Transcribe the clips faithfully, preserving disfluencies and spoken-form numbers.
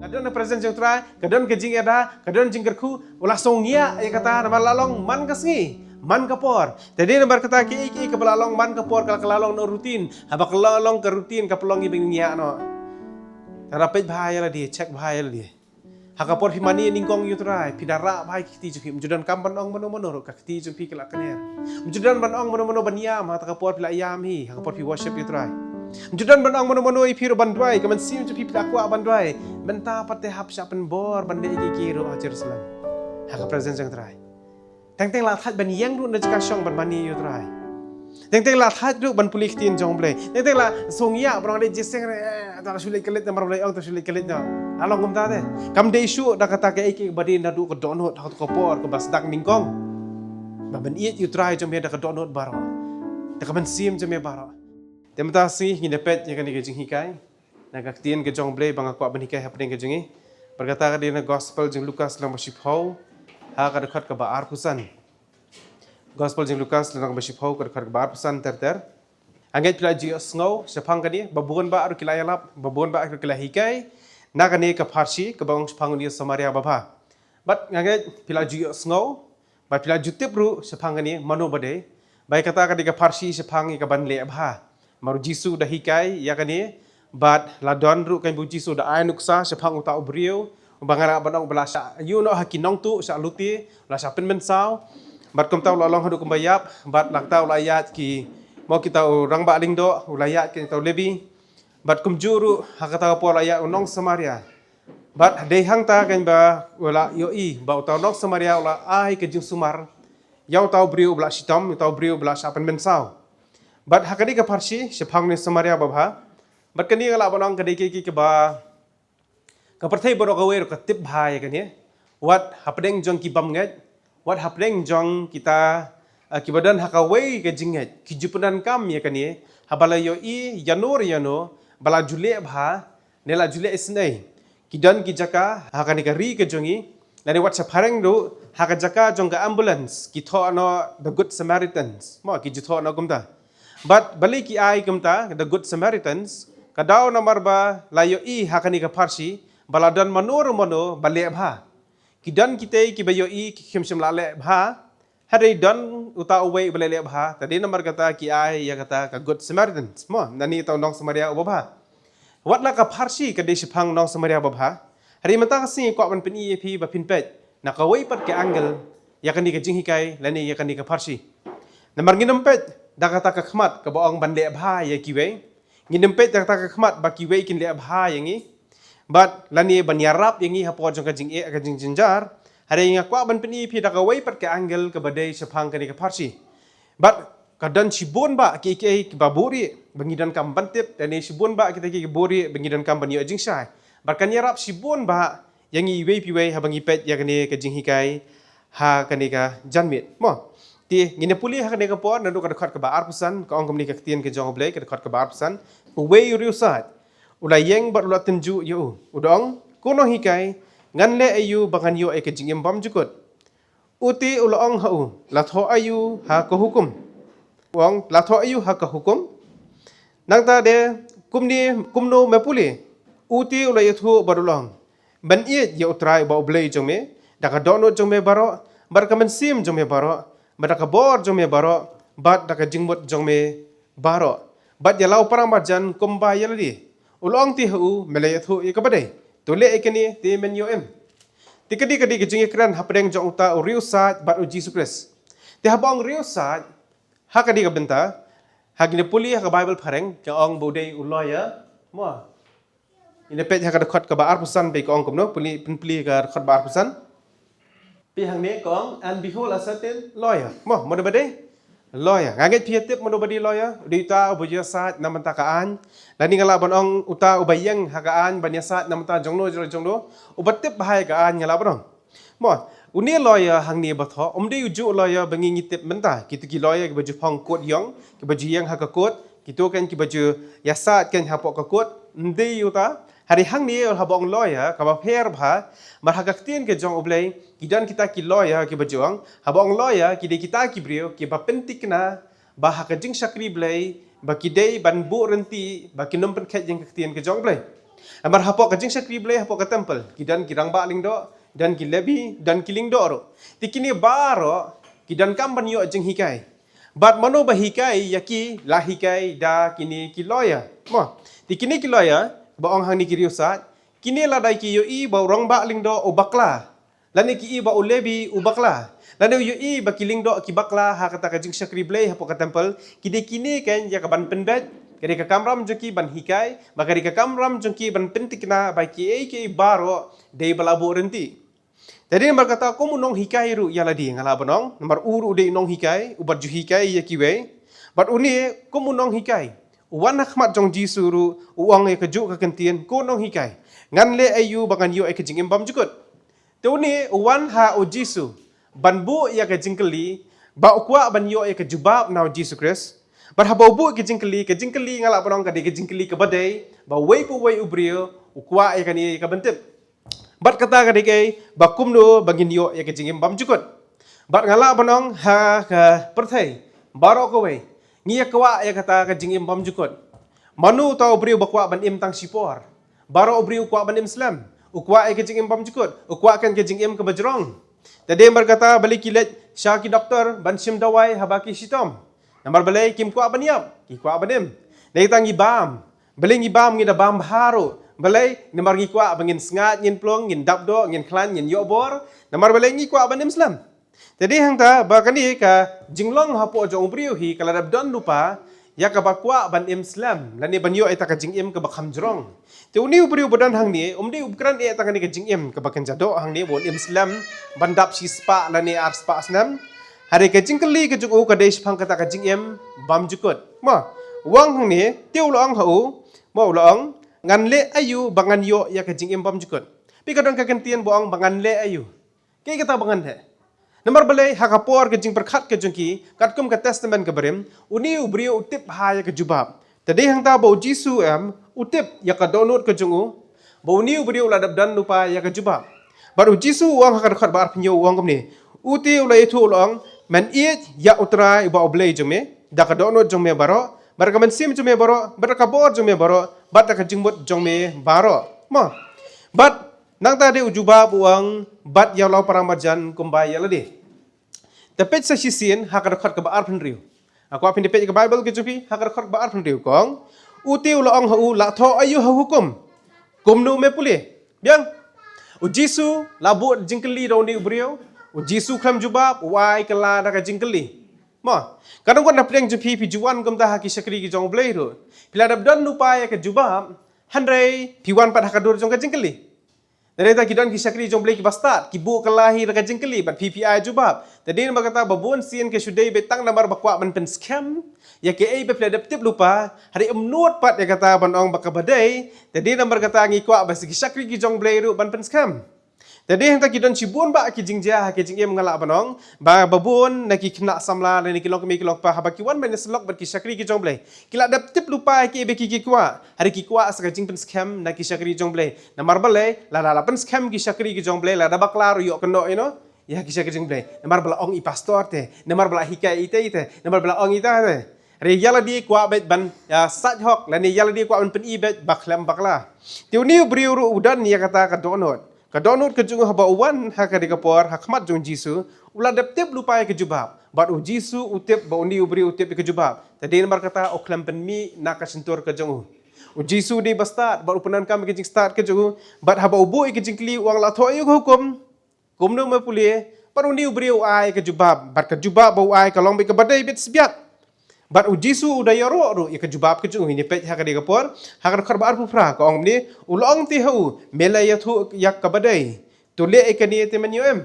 Ka don ka presence jong u Trai, ka don ka jingïada, ka don jingkyrkhu, u la sngew ïa kata namar la long man ka sngi, man ka por. Te dei namar kata kiei kiei kaba la long man ka por, ka la long noh routine. Haba ka la long ka routine, ka pynlong ïa ba ngin ïa noh. Te da peit bha ïa lade, check bha ïa lade. Ha ka por phi mane nyngkong ïa u Trai, phi da rah bha ïa ki kti jong phi, ym ju donkam ban ong mano mano ruh, ka kti jong phi ka la kner. Ym ju don ban ong mano mano ban ïam, ha kata ka por phi la ïam hi, ha ka por phi worship ïa u Trai. Ym ju don ban ong mano mano ïa phi ruh ban duwai, ka mynsiem jong phi phi la kwah ban duwai. Mynta pat te hap shah pynbor ban leh kiei kiei ruh ha Jerusalem, ha ka presence jong u Trai. Teng teng la thait ban ïeng ruh na jaka shong ban mane ïa u Trai. Teng teng la thait ruh ban pule ktien jong u Blei. Teng teng la sngew ïa ba ong leit jingïaseng re, eh, ta shu leit klet na, mar Blei ong ta shu leit klet na. La long kumta te. Kam dei shuh da kata kaei kaei ba dei naduh ka dohnud, ha kato ka por kaba sdang nyngkong. Ba pynïeit ïa u Trai jong me da ka dohnud baroh, da ka mynsiem jong me baroh. Te mynta shi ngin ïa peit ïa kane ka jinghikai na ka ktien ka jong u Blei ba nga kwah ban hikai hapdeng ka jong ngi. Bad kata ka dei na Gospel jong u Lukas lynnong ba shiphew, ha ka dkhot kaba arphew san. Gospel jong u Lukas lynnong ba shiphew, ka dkhot kaba arphew san ter ter. Nga ngeit phi la ju ïohsngew shaphang kane, ba bun bah ruh ki la ïalap, ba bun bah ruh ki la hikai na kane ka pharshi kaba ong shaphang une u Samaria babha. Bad nga ngeit phi la ju ïohsngew, bad phi la ju tip ruh shaphang kane mano ba dei. Ba ïa kata ka dei ka pharshi shaphang ïa ka ban leh bha. Mar u Jisu u da hikai ïa kane, bad la don ruh kane ba u Jisu u da ai nuksa shaphang uta u briew uba nga lah ban ong ba la shah ïuh noh ha ki nongtuh, shah lute, la shah pynmynsaw. Bad kumta u la long haduh kumba ïap, bad la kata u la ïaid ki, mo, kita u rangbah lyngdoh, u la ïaid kita u Lebi. Bad kumjuh ruh ha kata ka por la ïaid u nong Samaria. Bad dei hangta kane ba u la ïohi ba uta u nong Samaria u la ai ka jingsumar ïa uta u briew uba la shitom, uta u briew uba la shah pynmynsaw. Bad ha kane ka pharshi shaphang une u Samaria babha, bad kane nga lah ban ong ka dei kiei kiei kaba ka pyrthei baroh kawei ruh ka tip bha ïa kane. Wat hapdeng jong ki bym ngeit, wat hapdeng jong kita, eh, kiba don ha kawei ka jingngeit, ki ju pyndonkam ïa kane. Haba la ïohi ïano re ïano ba la ju leh bha ne la ju leh isynei, ki don ki jaka ha kane ka ri ka jong ngi, lane wat shaphrang ruh ha ka jaka jong ka ambulance, ki thoh noh the Good Samaritans, mo, ki ju thoh noh kumta. Bad balei ki ai kumta the Good Samaritans? Ka daw namar ba la ïohi ha kane ka pharshi ba la don mano re mano ba leh bha. Ki don kitei kiba ïohi ki khlem shym la leh bha. Hynrei don uta uwei uba la leh bha, te dei namar kata ki ai ïa kata ka Good Samaritans, mo, lane uta u nong Samaria uba bha. Wat la ka pharshi ka dei shaphang u nong Samaria babha, hynrei mynta ka sngi kwah ban pyni ïa phi ba phin peit na kawei pat ka angle ïa kane ka jinghikai lane ïa kane ka pharshi. Namar ngin ym peit da kata ka khmat kaba ong ban leh bha ïa kiwei. Ngin ym peit da kata ka khmat ba kiwei kin leh bha ïa ngi, bad lane ban ïarap ïa ngi hapoh jong ka jingeh ka jingjynjar. Hynrei nga kwah ban pyni ïa phi da kawei pat ka angle kaba dei shaphang kane ka pharshi. Bad ka don shibun bah kiei kiei kiba buhrieh ba ngi donkam ban tip, lane shibun bah kita kiei kiba buhrieh ba ngi donkam ban ïoh jingshai. Bad kan ïarap shibun bah ïa ngi iwei pa iwei haba ngi peit ïa kane ka jinghikai ha kane ka janmiet, mo. Te ngin ïa pule ha kane ka por naduh ka dkhot kaba arphew san, ka ong kumne ka ktien ka jong U Blei, ka dkhot kaba arphew san. Uwei u riewsaid u la ïeng bad u la tynjuh ïa u, u da ong, Ko Nonghikai, ngan leh aïu ba ngan ïoh ïa ka jingim bymjukut? U te u la ong ha u, La thoh aïu ha ka hukum? U ong, La thoh aïu ha ka hukum? Nangta de kumne, kumno me pule? U te u la ïathuh bad u la ong, Ban ïeit ïa U Trai uba U Blei jong me da ka dohnud jong me baroh, bad da ka mynsiem jong me baroh, bad da ka bor jong me baroh, bad da ka jingmut jong me baroh, bad ïa la u paramarjan kumba ïa lade. U la ong te ha u, Me la ïathuh ïa kaba dei, to leh ïa kane te men ïoh im. Te ka dei, ka dei ka jingïakren hapdeng jong uta u riewsaid bad U Jisu Khrist. Te haba ong riewsaid ha kane ka bynta, ha kine pule ha ka Baibl phareng ka ong ba u dei u lawyer, mo. Ngin ïa peit ha ka dkhot kaba arphew san, peit ka ong kumno, pule, pynpule ka dkhot ba arphew san. Peit hangne ka ong, And behold, a certain lawyer. Mo, mano ba dei? Lawyer. Nga ngeit phi ïa tip mano ba dei lawyer. U dei uta uba ïasaid na bynta ka aiñ. Lane nga lah ban ong uta uba ïeng ha ka aiñ ban ïasaid na bynta jongno jongno, uba tip bha ïa ka aiñ, nga lah ban ong. Mo, une lawyer hangne ba thoh, um dei u juh lawyer ba ngi ngi tip mynta. Kito ki lawyer kiba ju phong court ïong, kiba ju ïeng ha ka court, kito kein kiba ju ïasaid kein hapoh ka court, um dei uta. Hynrei hangne haba ong lawyer kaba pher bha, namar ha ka ktien ka jong U Blei, ki don kita ki lawyer kiba ju ong, haba ong lawyer ki dei kita ki briew kiba pynthikna ba ha ka jingshakri Blei ba ki dei ban buh rynti ba kin ym pynkheit ïa ka ktien ka jong U Blei. Namar hapoh ka jingshakri Blei hapoh ka temple, ki don ki rangbah lyngdoh, don ki Levi, don ki lyngdoh ruh. Te kine baroh ki donkam ban ïoh jinghikai. Bad mano ba hikai ïa ki? La hikai da kine ki lawyer. Mo, te kine ki lawyer ba ong hangne ki riewsad, kine lada ki ïohi ba u rangbah lyngdoh u bakla, lane ki ïohi ba u Levi u bakla, lane u ïohi ba ki lyngdoh ki bakla ha kata ka jingshakri Blei hapoh ka temple, ki dei kine kein ïa ka ban pynbeit. Ka dei ka kamram jong ki ban hikai, ba ka dei ka kamram jong ki ban pyntikna ba kiei kiei baroh dei ba la buh ryntih. Te dei namar kata kum u nonghikai ruh ïa lade, nga lah ban ong, namar u ruh u dei u nonghikai, u ba ju hikai ïa kiwei. Bad une kum u nonghikai, u wan ha khmat jong Jisu ruh, u ong ïa kajuh ka kyntien, ko nonghikai, ngan leh aïu ba ngan ïoh ïa ka jingim bymjukut? Te une u wan ha u Jisu ban buh ïa ka jingkylli, ba u kwah ban ïoh ïa ka jubab na u Jisu Khrist. Bad haba u buh ïa ka jingkylli, ka jingkylli nga lah ban ong ka dei ka jingkylli kaba dei, ba uwei pa uwei u briew u kwah ïa kane ïa ka ban tip. Bad kata ka dei kaei, ba kumno ba ngin ïoh ïa ka jingim bymjukut. Bad nga lah ban ong ha ka pyrthei baroh kawei, ngi ïa kwah ïa kata ka jingim bymjukut. Mano uta u briew ba kwah ban im tang shipor? Baroh u briew u kwah ban im slem, u kwah ïa ka jingim bymjukut, u kwah kein ka jingim kaba jrong. Te dei namar kata balei ki leit sha ki doktor ban shim dawai haba ki shitom? Namar balei? Kim kwah ban ïap, ki kwah ban im. Dei tang ngi bam, balei ngi bam? Ngi da bam bha ruh. Balei? Namar ngi kwah ba ngin sngaid, ngin plung, ngin dap doh, ngin khlaiñ, ngin ïoh bor. Namar balei? Ngi kwah ban im slem. Te dei hangta ba kane ka jinglong hapoh jong u briew hi ka la dep don lypa ïa kaba kwah ban im slem, lane ban ïoh ïa kata ka jingim kaba kham jrong. Te une u briew ba don hangne um dei u kren ïa kata kane ka jingim kaba kynja doh hangne, ba un im slem, ban dap shispah lane arspah snem. Hynrei ka jingkylli ka jong u ka dei shaphang kata ka jingim bymjukut. Mo, u ong hangne, te u la ong ha u, mo, u la ong, ngan leh aïu ba ngan ïoh ïa ka jingim bymjukut? Phi, ka don ka kyntien ba ong ba ngan leh aïu. Kaei kata ba ngan leh? Namar balei, ha ka por ka jingpyrkhat ka jong ki, katkum ka Testament kaba Rim, une u briew u tip bha ïa ka jubab. Te dei hangta ba u Jisu em, u tip ïa ka dohnud ka jong u, ba une u briew u la dep don lypa ïa ka jubab. Bad u Jisu u ong ha ka dkhot ba arphew hynñiew, u ong kumne, u te u la ïathuh u la ong, men ïeit ïa U Trai uba U Blei jong me da ka dohnud jong me baroh, bad da ka mynsiem jong me baroh, bad da ka bor jong me baroh, bad da ka jingmut jong me baroh. Mo. Bad nangta de u jubab u ong, bad ïa u lawpara marjan kumba ïa lade. Te peit sa shisien ha ka dkhot kaba arphew hynriew. Nga kwah phin da peit ka Baibl ka jong phi, ha ka dkhot kaba arphew hynriew ka ong, u te u la ong ha u, la thoh aïu ha hukum? Kumno me pule? Biang. U Jisu la buh jingkylli da une u briew, u Jisu khlem jubab, u ai kylla da ka jingkylli. Mo, ka dang kwah na pdeng jong phi, phi ju wan kumta ha ki shakri ki jong U Blei ruh. Phi la dep don lypa ïa ka jubab, hynrei phi wan pat ha ka dur jong ka jingkylli. Te dei ta ki don ki shakri jong U Blei kiba stad, ki buh kylla hi da ka jingkylli, bad phi phi ai jubab. Te dei namar kata ba bun sien ki shu dei beit tang namar ba kwah ban pynskhem ïa kaei ba phi la dep tip lypa, hynrei ym nud pat ïa kata ban ong ba kaba dei. Te dei namar kata ngi kwah ba sa ki shakri ki jong U Blei ruh ban pynskhem. Te dei hangta ki don shibun bah ki jingjia ha ki jingim, nga lah ban ong, ba, ba bun na ki khynnah samla lane ki longkmie ki longkpa haba ki wan ban ïasyllok bad ki shakri ki jong U Blei, ki la dep tip lypa ïa kiei ba ki, ki kwah, hynrei ki kwah sa ka jingpynskhem na ki shakri jong U Blei. Namar balei? Lada la pynskhem ki shakri ki jong U Blei, lada bakla ruh ïoh kynnoh ïa no, ïa ki shakri jong U Blei. Namar ba la ong i pastor te, namar ba la hikai ite ite, namar ba la ong ita te. Hynrei ïa lade kwah beit ban, ïa, sait hok, lane ïa lade kwah ban pyni beit ba khlem bakla. Te une u briew ruh u don ïa kata ka dohnud. Ka dohnud ka jong u haba u wan ha kadei ka por ha khmat jong u Jisu, u la dep tip lypa ïa ka jubab. Bad u Jisu u tip ba une u briew u tip ïa ka jubab. Te dei namar kata u khlem pynmih na ka shyntur ka jong u. U Jisu u dei ba stad, bad u pyndonkam ïa ka jingstad ka jong u. Bad haba u buh ïa ka jingkylli u ong, la thoh aïu ha hukum? Kumno me pule? Bad une u briew u ai ka jubab, bad ka jubab ba u ai ka long beit kaba dei beit sbiat. Bad u Jisu u da ïaroh ruh ïa ka jubab ka jong u. Ngin ïa peit ha kadei ka por, ha ka dkhot ba arphew phra ka ong kumne, u la ong te ha u, me la ïathuh ïa kaba dei, to leh ïa kane te men ïoh em.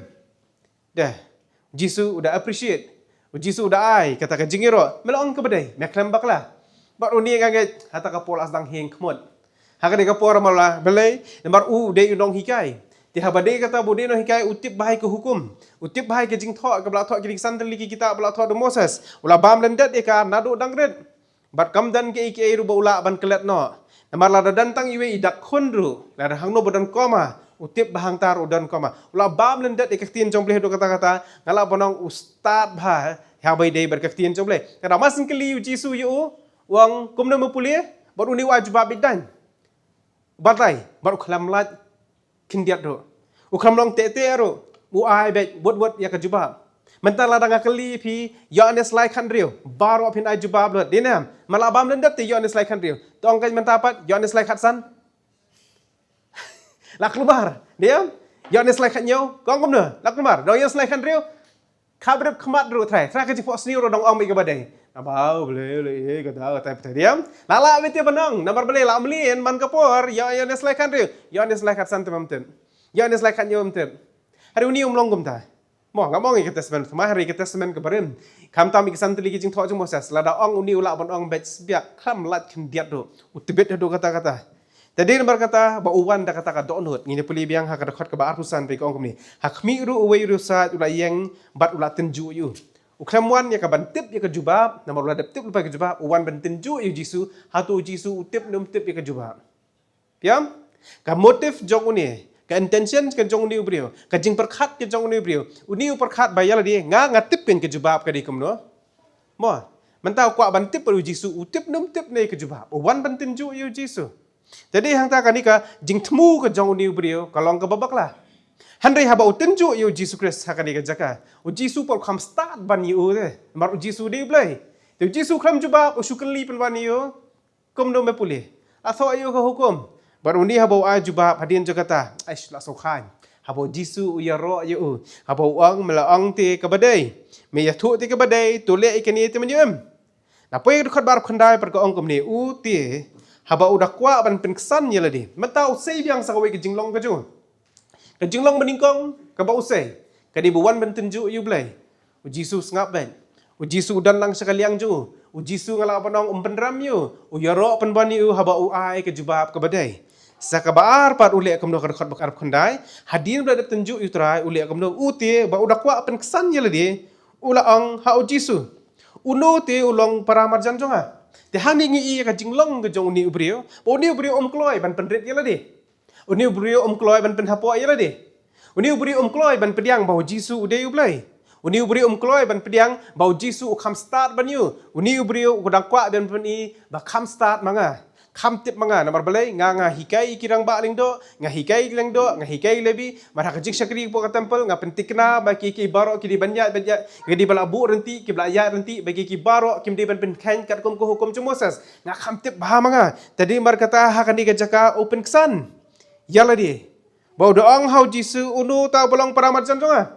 Dei, u Jisu u da appreciate, u Jisu u da ai kata ka jingïaroh, me la ong kaba dei, me khlem bakla. Bad une nga ngeit hata ka por la sdang hieng khmut. Ha kadei ka por, namar balei? Namar u dei u nonghikai. Te haba dei kata ba u dei u nonghikai, u tip bha ïa ka hukum. U tip bha ïa ka jingthoh kaba la thoh, kine ki san tylli ki kitab ba la thoh da u Moses. U la bam lyndet ïa ka naduh dang rit. Bad kam don kiei kiei ruh ba u lah ban klet noh. Namar lada don tang iwei i dak khun ruh, lada hangno ba don koma, u tip ba hangta ruh don koma. U la bam lyndet ïa ka ktien jong U Blei haduh katta katta, nga lah ban ong u stad bha haba ïadei bad ka ktien jong U Blei. Te da mar shu kylli u Jisu ïa u, u ong, kumno me pule? Bad une u ai jubab beit daiñ. batai, bad u khlem lait khyndiat ruh. U khlem long teh teh ruh, u ai beit wut wut ïa ka jubab. Mynta lada nga kylli phi, ïoh ne slai khathynriew, baroh phin ai jubab lut. Dei ne em, ma la bam lyndet te ïoh ne slai khathynriew. Tang kan mynta pat, ïoh ne slai khatsan. La kulmar, dei em? Ïoh ne slai khathynñiew, kong kumno, la kulmar, dang ïoh ne slai khathynriew. Khabrip khmat ruh trai, trai ka jingphohsniew ruh dang ong beit kaba dei. Naba, u Blei, u Blei, eh, kata, kata, kata, dei em? La, la, beit te ban ong, namar balei la mlien, man ka por, ïoh, ïoh ne slai khathynriew, ïoh ne slai khatsan te ym tip. Ïoh ne slai khathynñiew ym tip. Hynrei une um long kumta. Mo, ngam ong ïa ka testament, thymmai hynrei ka testament ka barim. Khamtam ïa ki san tylli ki jingthoh jong u Moses, lada ong une u lah ban ong beit sbiak, khlem lait khyndiat ruh. U tbit haduh katta katta. Te dei namar kata, ba u wan da kata ka dohnud. Ngin ïa pule biang ha ka dkhot kaba arphew san bad ka ong kumne. Ha khmih ruh uwei u riewsaid u la ïeng, bad u la tynjuh ïa u. U khlem wan ïa ka ban tip ïa ka jubab, namar u la dep tip lypa ïa ka jubab, u wan ban tynjuh ïa u Jisu, hato u Jisu u tip ne um tip ïa ka jubab. Phi ïam? Ka motive jong une, ka intention ka jong une u briew, ka jingpyrkhat ka jong une u briew. Une u pyrkhat ba ïa lade, nga, nga tip kein ka jubab ka dei kumno. Mo, mynta u kwah ban tip bad u Jisu, u tip ne um tip ne ka jubab. U wan ban tynjuh ïa u Jisu. Te dei hangta kane ka jingthmu ka jong une u briew, ka long kaba bakla. Hynrei haba u tynjuh ïa u Jisu Khrist ha kane ka jaka, u Jisu pat u kham stad ban ïa u te. Namar u Jisu u dei u Blei. Te u Jisu u khlem jubab, u shu kylli pynban ïa u. Kumno me pule? La thoh ïa u ka hukum. Bad une haba u ai jubab hadien jong kata, aish, la sngewkhlaiñ. Haba u Jisu u ïaroh ïa u. Haba u ong, me la ong te kaba dei. Me ïathuh te kaba dei, to leh ïa kane te men ïoh em. Na poi ka dkhot ba arphew khyndai pat ka ong kumne, u te, haba u da kwah ban pynksan ïa lade. Mynta u sei biang sa kawei ka jinglong ka jong u. Ka jinglong banyngkong, kaba u sei, ka dei ba u wan ban tynjuh ïa u Blei. U Jisu u sngap beit. U Jisu u don lang sha ka liang jong u. U Jisu nga lah ban ong um pynrem ïa u. U ïaroh pynban ïa u haba u ai ka jubab kaba dei. Sa kaba ar pat u leh kumno ka dkhot ba arphew khyndai. Hadien ba la dep tynjuh ïa u Trai u leh kumno, u te ba u da kwah pynksan ïa lade. U la ong ha u Jisu. Uno te u long para marjan jong nga. Te hangne ngi i ka jinglong ka jong une u briew. Ba une u briew um kloi ban pynrit ïa lade. Une u briew um kloi ban pynhapoh ïa lade. Une u briew um kloi ban pdiang ba u Jisu u dei u Blei. Une u briew um kloi ban pdiang ba u Jisu u kham stad ban ïa u. Une u briew u dang kwah ban pyni ba kham stad ma nga. Kham tip ma nga, namar balei, nga, nga hikai ki rangbah lyngdoh, nga hikai ki lyngdoh, nga hikai Lebi, bad ha ka jingshakri hapoh ka temple, nga pynthikna ba ki, ki baroh ki dei ban ïaid, ban ïaid, ki dei ba la buh rynti, ki ba la ïaid rynti, ba ki, ki baroh kim dei ban pynkheiñ katkum ka hukum jong Moses. Nga kham tip bha ma nga. Te dei namar kata ha kane ka jaka u pynksan ïa lade. Ba u da ong ha u Jisu, uno uta uba long para marjan jong nga.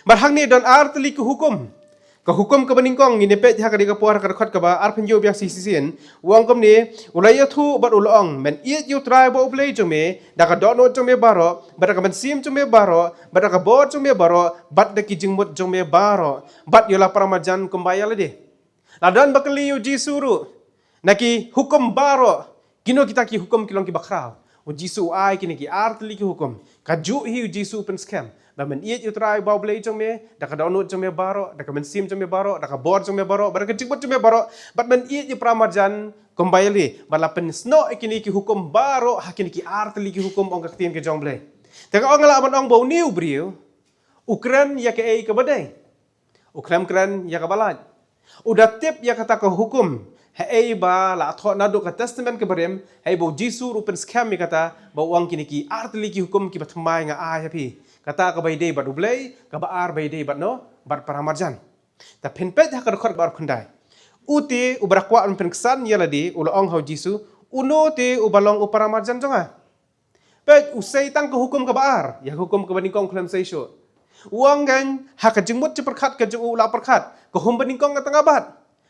Bad hangne don ar tylli ki hukum. Ka hukum kaba nyngkong ngin ïa peit ha kane ka por ha ka dkhot kaba arphew hynñiew biang shisien. U ong kumne, u la ïathuh bad u la ong, men ïeit ïa u Trai ba u Blei jong me, da ka dohnud jong me baroh, bad da ka mynsiem jong me baroh, bad da ka bor jong me baroh, bad da ki jingmut jong me baroh, bad ïa la para marjan kumba ïa lade. La don ba kylli ïa u Jisu ruh na ki hukum baroh, kino kita ki hukum ki long kiba khraw. U Jisu u ai kine ki ar tylli ki hukum. Kajuh hi u Jisu u pynskhem ba men ïeit ïa u Trai ba u Blei jong me da ka dohnud jong me baroh, da ka mynsiem jong me baroh, da ka bor jong me baroh, bad da ka jingmut jong me baroh, bad men ïeit ïa para marjan kumba ïa lade. Bad la pynsnoh ïa kine ki hukum baroh ha kine ki ar tylli ki hukum, ong ka ktien ka jong u Blei. Te ka ong, nga lah ban ong ba une u briew u kren ïa kaei kaba dei. U khlem kren ïa kaba lait. U da tip ïa kata ka hukum, haei ba la thoh naduh ka Testament ka barim, haei ba u Jisu ruh u pynskhem ïa kata, ba u ong kine ki ar tylli ki hukum kiba thymmai nga ai ha phi. Kata kaba ïadei bad u Blei, kaba ar ba ïadei bad no, bad para marjan. Te phin peit ha ka dkhot ba arphew khyndai. U te uba da kwah ban pynksan ïa lade, u la ong ha u Jisu, uno te uba long u para marjan jong nga. Peit, u sei tang ka hukum kaba ar, ïa ka hukum kaba nyngkong khlem sei shuh. U ong kein, ha ka jingmut jingpyrkhat ka jong u u la pyrkhat, ka hukum ba nyngkong kata nga bat.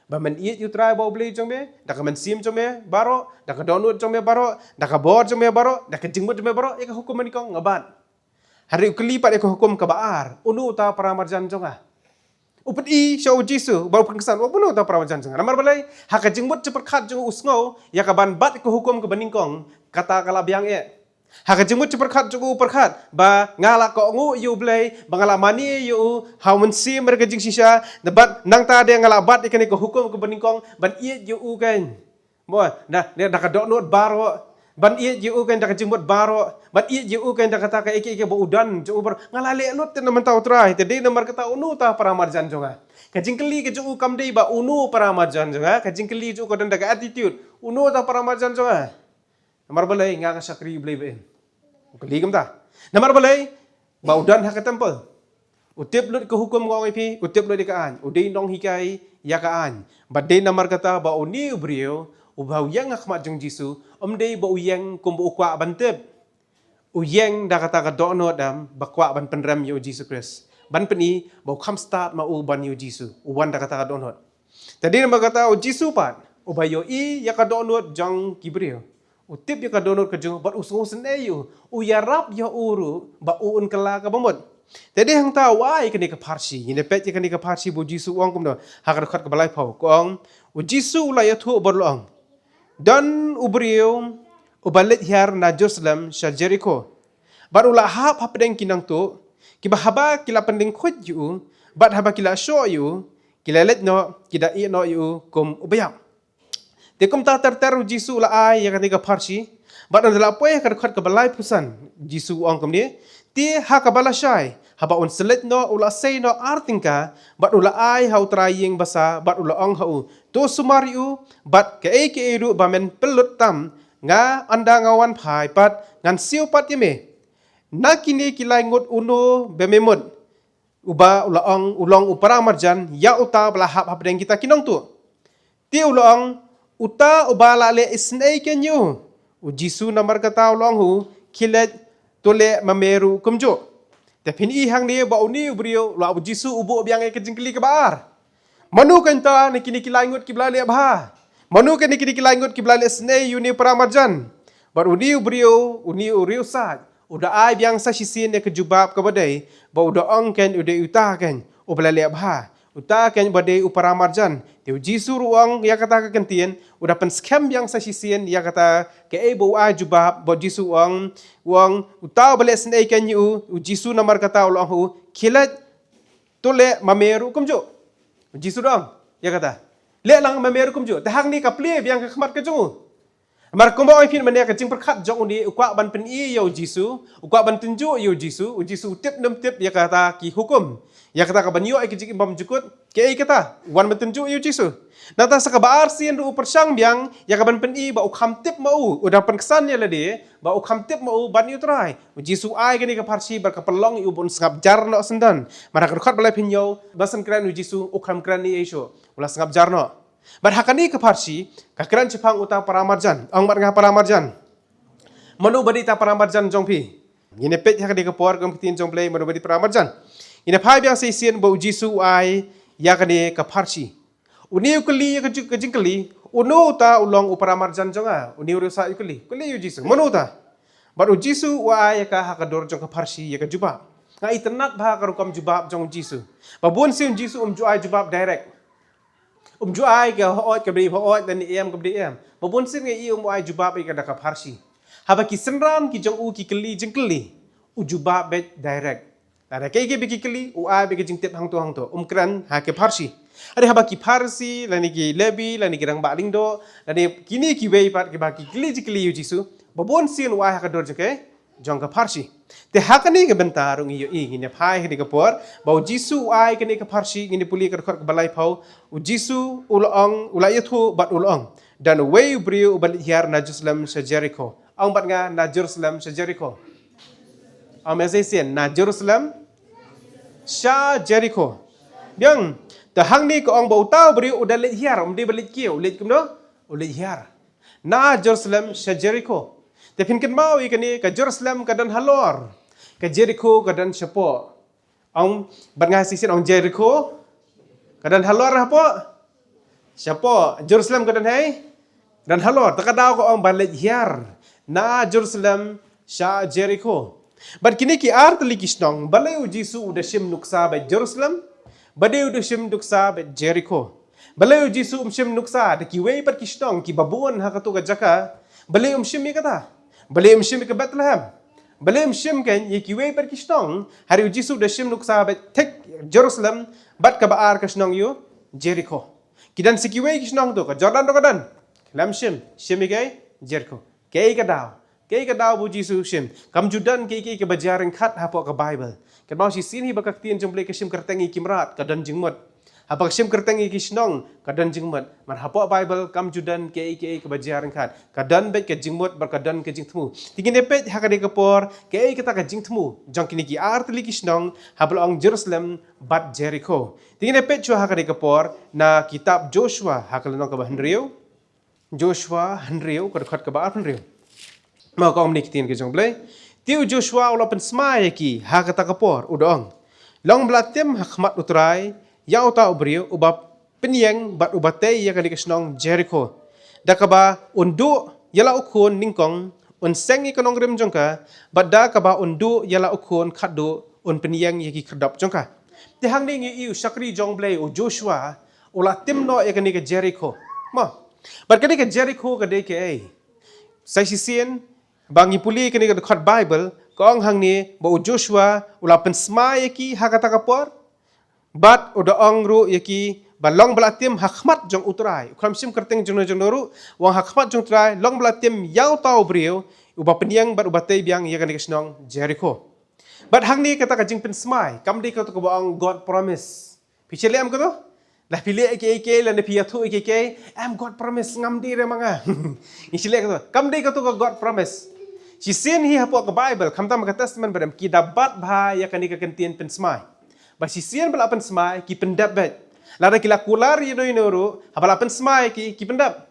Ba men ïeit ïa u Trai ba u Blei jong me da ka mynsiem jong me baroh, da ka dohnud jong me baroh, da ka bor jong me baroh, da ka jingmut jong me baroh, ïa ka hukum ba nyngkong nga bat. Hynrei u kylli pat ïa ka hukum kaba ar, uno uta para marjan jong nga. U pyni sha u Jisu, ba u pynksan, uno uta para marjan jong nga. Namar balei, ha ka jingmut jingpyrkhat jong u u sngew ïa ka ban bat ka hukum kaba nyngkong, kata ka la biang eh. Ha ka jingmut jingpyrkhat jong u u pyrkhat ba nga la kohnguh ïa u Blei, ba nga la mane ïa u ha u mynsiem bad ka jingshisha, bad nangta de nga la bat ïa kane ka hukum kaba nyngkong ban ïeit ïa u kein. Mo, da, da, da ka dohnud baroh, ban ïeit ïa u kein da ka jingmut baroh, ban ïeit ïa u kein da kata kaei kaei ba u don jong u baroh. Nga la leh lut te na mynta u Trai, te dei namar kata uno uta para marjan jong nga. Ka jingkylli ka jong u kam dei ba uno para marjan jong nga, ka jingkylli jong u ka don da ka attitude, uno uta para marjan jong nga. Namar balei? Nga nga shakri U Blei ba im. U kylli kumta. Namar balei? Ba u don ha ka temple. U tip lut ka hukum, nga ong ïa phi, u tip lut ïa ka aiñ. U dei nonghikai ïa ka aiñ. Bad dei namar kata ba une u briew uba u ïeng ha khmat jong U Jisu, ym dei ba u ïeng kumba u kwah ban tip. U ïeng da kata ka dohnud, em, ba kwah ban pynrem ïa U Jisu Khrist, ban pyni ba u kham stad ma u ban ïa U Jisu. U wan da kata ka dohnud. Te dei namar kata U Jisu pat uba ïohi ïa ka dohnud jong ki briew, u tip ïa ka dohnud ka jong u bad u sngewsynei ïa u, u ïarap ïa u ruh ba un kylla kaba mut. Te dei hangta u ai kane ka pharshi. Ngin ïa peit ïa kane ka pharshi ba U Jisu u ong kumno ha ka dkhot kaba laiphew. Ka ong, U Jisu u la ïathuh bad u la ong, don u briew uba leit hiar na Jerusalem sha Jerikho, bad u la hap hapdeng ki nongtuh, kiba haba ki la pynlyngkhuit ïa u, bad haba ki la shoh ïa u, ki la leit noh, ki da ïeh noh ïa u kum uba ïap. Te kumta ter ter U Jisu u la ai ïa kane ka pharshi. Bad ynda la poi ha ka dkhot kaba laiphew san, U Jisu u ong kumne, te ha kaba lashai, haba un sa leit noh, u la sei noh ar tyngka, bad u la ai ha u trai ïing basa, bad u la ong ha u, to sumar ïa u, bad kaei kaei ruh ba men pynlut tam, nga, ynda nga wan phai pat, ngan siew pat ïa me. Na kine ki lai ngut uno ba me mut? Uba u la ong, u long u paramarjan ïa uta ba la hap hapdeng kita ki nongtuh. Te u la ong, uta uba la leh isynei kein ïa u. U Jisu namar kata u la ong ha u, khie leit, to leh ma me ruh kumjuh. Te phin i hangne ba une u briew, la U Jisu u buh biang ïa ka jingkylli kaba ar. Mano kein uta na kine ki lai ngut kiba la leh bha? Mano kein na kine ki lai ngut kiba la leh isynei ïa une u paramarjan? Bad une u briew, une u riewsaid, u da ai biang sa shisien ïa ka jubab kaba dei, ba u da ong kein u dei uta kein uba la leh bha. Uta kein uba dei u paramarjan. Te U Jisu ruh u ong ïa kata ka kyntien, u da pynskhem biang sa shisien ïa kata kaei ba u ai jubab, bad U Jisu u ong, u ong, uta uba leh isynei kein ïa u, U Jisu namar kata u la ong ha u, khie leit, to leh ma me ruh kumjuh. U Jisu u da ong ïa kata, leh lang ma me ruh kumjuh. Te hangne ka plie biang ka khmat ka jong u. Namar kumba ong ïa phi mynne, ka jingpyrkhat jong une, u kwah ban pyni ïa U Jisu, u kwah ban tynjuh ïa U Jisu, U Jisu u tip ne ym tip ïa kata ki hukum, ïa kata kaban ïoh ïa ka jingim bymjukut, kaei kata, u wan ban tynjuh ïa U Jisu. Nangta sa kaba arsien ruh u pyrshang biang ïa kaban pyni ba u kham tip ma u, u dang pynksan ïa lade ba u kham tip ma u ban ïa U Trai. U Jisu u ai kane ka pharshi bad ka pynlong ïa u ba un sngap jar noh syndon. Namar ha ka dkhot ba laiphew hynñiew, ba shen kren U Jisu, u khlem kren ei ei shuh, u la sngap jar noh. Bad ha kane ka pharshi ka kren shaphang uta paramarjan. Ong bad nga, paramarjan. Mano ba dei uta paramarjan jong phi? Ngin ïa peit ha kane ka por kum ka ktien jong U Blei, mano ba dei paramarjan. Ngin ïa phai biang sa shisien ba U Jisu u ai ïa kane ka pharshi. Une u kylli ïa ka jing-, ka jingkylli, uno uta u long u paramarjan jong nga? Une u riewsaid u kylli, kylli ïa U Jisu, mano uta? Bad U Jisu u ai ïa ka ha ka dur jong ka pharshi ïa ka jubab. Nga itynnad bha ha ka rukom jubab jong U Jisu. Ba bun sien U Jisu um ju ai jubab direct. Um ju ai ka hooid kaba dei hooid, lane em kaba dei em. Ba bun sien nga ïohi um ai jubab ïa ka da ka pharshi. Haba ki synran ki jong u ki kylli jingkylli, u jubab beit direct. Lada kaei kaei ba ki kylli, u ai beit ka jingtip hangto hangto, um kren ha ka pharshi. Hynrei haba ki Pharisi, lane ki Lebi, lane ki rangbah lyngdoh, lane kine kiwei pat kiba ki kylli jingkylli ïa U Jisu, ba bun sien u ai ha ka dur jong ka, jong ka pharshi. Te ha kane ka bynta ruh ngi ïohi, ngin ïa phai ha kane ka por ba U Jisu u ai kane ka pharshi. Ngin ïa pule ka dkhot kaba laiphew. U Jisu u la ong, u la ïathuh bad u la ong, don uwei u briew uba leit hiar na Jerusalem sha Jerikho. Ong bad nga, na Jerusalem sha Jerikho. Ong sa shisien, na Jerusalem sha Jerikho. Biang. Te hangne ka ong ba uta u briew u da leit hiar, um dei ba leit kiew, u leit kumno? U leit hiar. Na Jerusalem sha Jerikho. Te phin kynmaw ïa kane, ka Jerusalem ka don halor, ka Jerikho ka don shapoh. Ong bad nga sa shisien, ong, Jerikho ka don halor hapoh? Shapoh. Jerusalem ka don hei? Don halor. Te ka daw ka ong ba leit hiar na Jerusalem sha Jerikho. Bad kine ki ar tylli ki shnong, balei U Jisu u da shim nuksa bad Jerusalem, balei u da shim nuksa bad Jerikho? Balei U Jisu um shim nuksa da kiwei pat ki shnong kiba bun ha kato ka jaka? Balei um shim ïa kata? Balei um shim ïa ka Bethlehem? Balei um shim kein ïa kiwei pat ki shnong? Hynrei U Jisu u da shim nuksa bad thik Jerusalem bad kaba ar ka shnong ïa u, Jerikho. Ki don sa kiwei ki shnong, to ka Jordan ruh ka don. Khlem shim, shim ïa ka Jerikho. Kaei ka daw? Kaei ka daw ba U Jisu u shim? Kam ju don kaei kaei kaba jia ryngkat hapoh ka Baibl. Kynmaw shisien hi ba ka ktien jong U Blei ka shim kyrteng ïa ki mrad, ka don jingmut. Haba ka shim kyrteng ïa ki shnong ka don jingmut. Namar hapoh Baibl kam ju don kaei kaei kaba jia ryngkat. Ka don beit ka jingmut bad ka don ka jingthmu. Te ngin ïa peit ha kane ka por kaei kata ka jingthmu jong kine ki ar tylli ki shnong haba la ong Jerusalem bad Jerikho. Te ngin ïa peit shuwa ha kane ka por na kitab Joshua ha ka lynnong kaba hynriew. Joshua hynriew ka dkhot kaba arphew hynriew. Ma ka ong mynne ki ktien ka jong U Blei. Te u Joshua u la pynsmai ïa ki ha kata ka por u da ong, long ba la tim ha khmat U Trai ïa uta u briew uba pynïeng bad uba tei ïa kane ka shnong Jerikho, da kaba un duh ïa la u khun nyngkong, un seng ïa ka nongrim jong ka, bad da kaba un duh ïa la u khun khatduh, un pynïeng ïa ki khyrdop jong ka. Te hangne ngi ïohi u shakri jong U Blei u Joshua u la tim noh ïa kane ka Jerikho. Mo. Bad kane ka Jerikho ka dei kaei? Sa shisien ba ngi pule kane ka dkhot Baibl ka ong hangne ba u Joshua u la pynsmai ïa ki ha kata ka por. Bad u da ong ruh ïa ki ba long ba la tim ha khmat jong U Trai. U khlem shim kyrteng jong no jong no ruh, u ong ha khmat jong U Trai, long ba la tim ïa uta u briew uba pynïeng bad uba tei biang ïa kane ka shnong Jerikho. Bad hangne kata ka jingpynsmai kam dei kato kaba ong God promise. Phi shem lem kato? La phi leh ïa kiei kiei, lane phi ïathuh ïa kiei kiei, em God promise, ngam dei re ma nga. Ngi shem leh kato. Kam dei kato ka God promise. Shisien hi hapoh ka Baibl, khamtam ka Testament Barim, ki da bat bha ïa kane ka kyntien pynsmai. Ba shisien ba la pynsmai ki pyndep beit. Lada ki la kular ïa no ïa no ruh, haba la pynsmai ki, ki pyndep.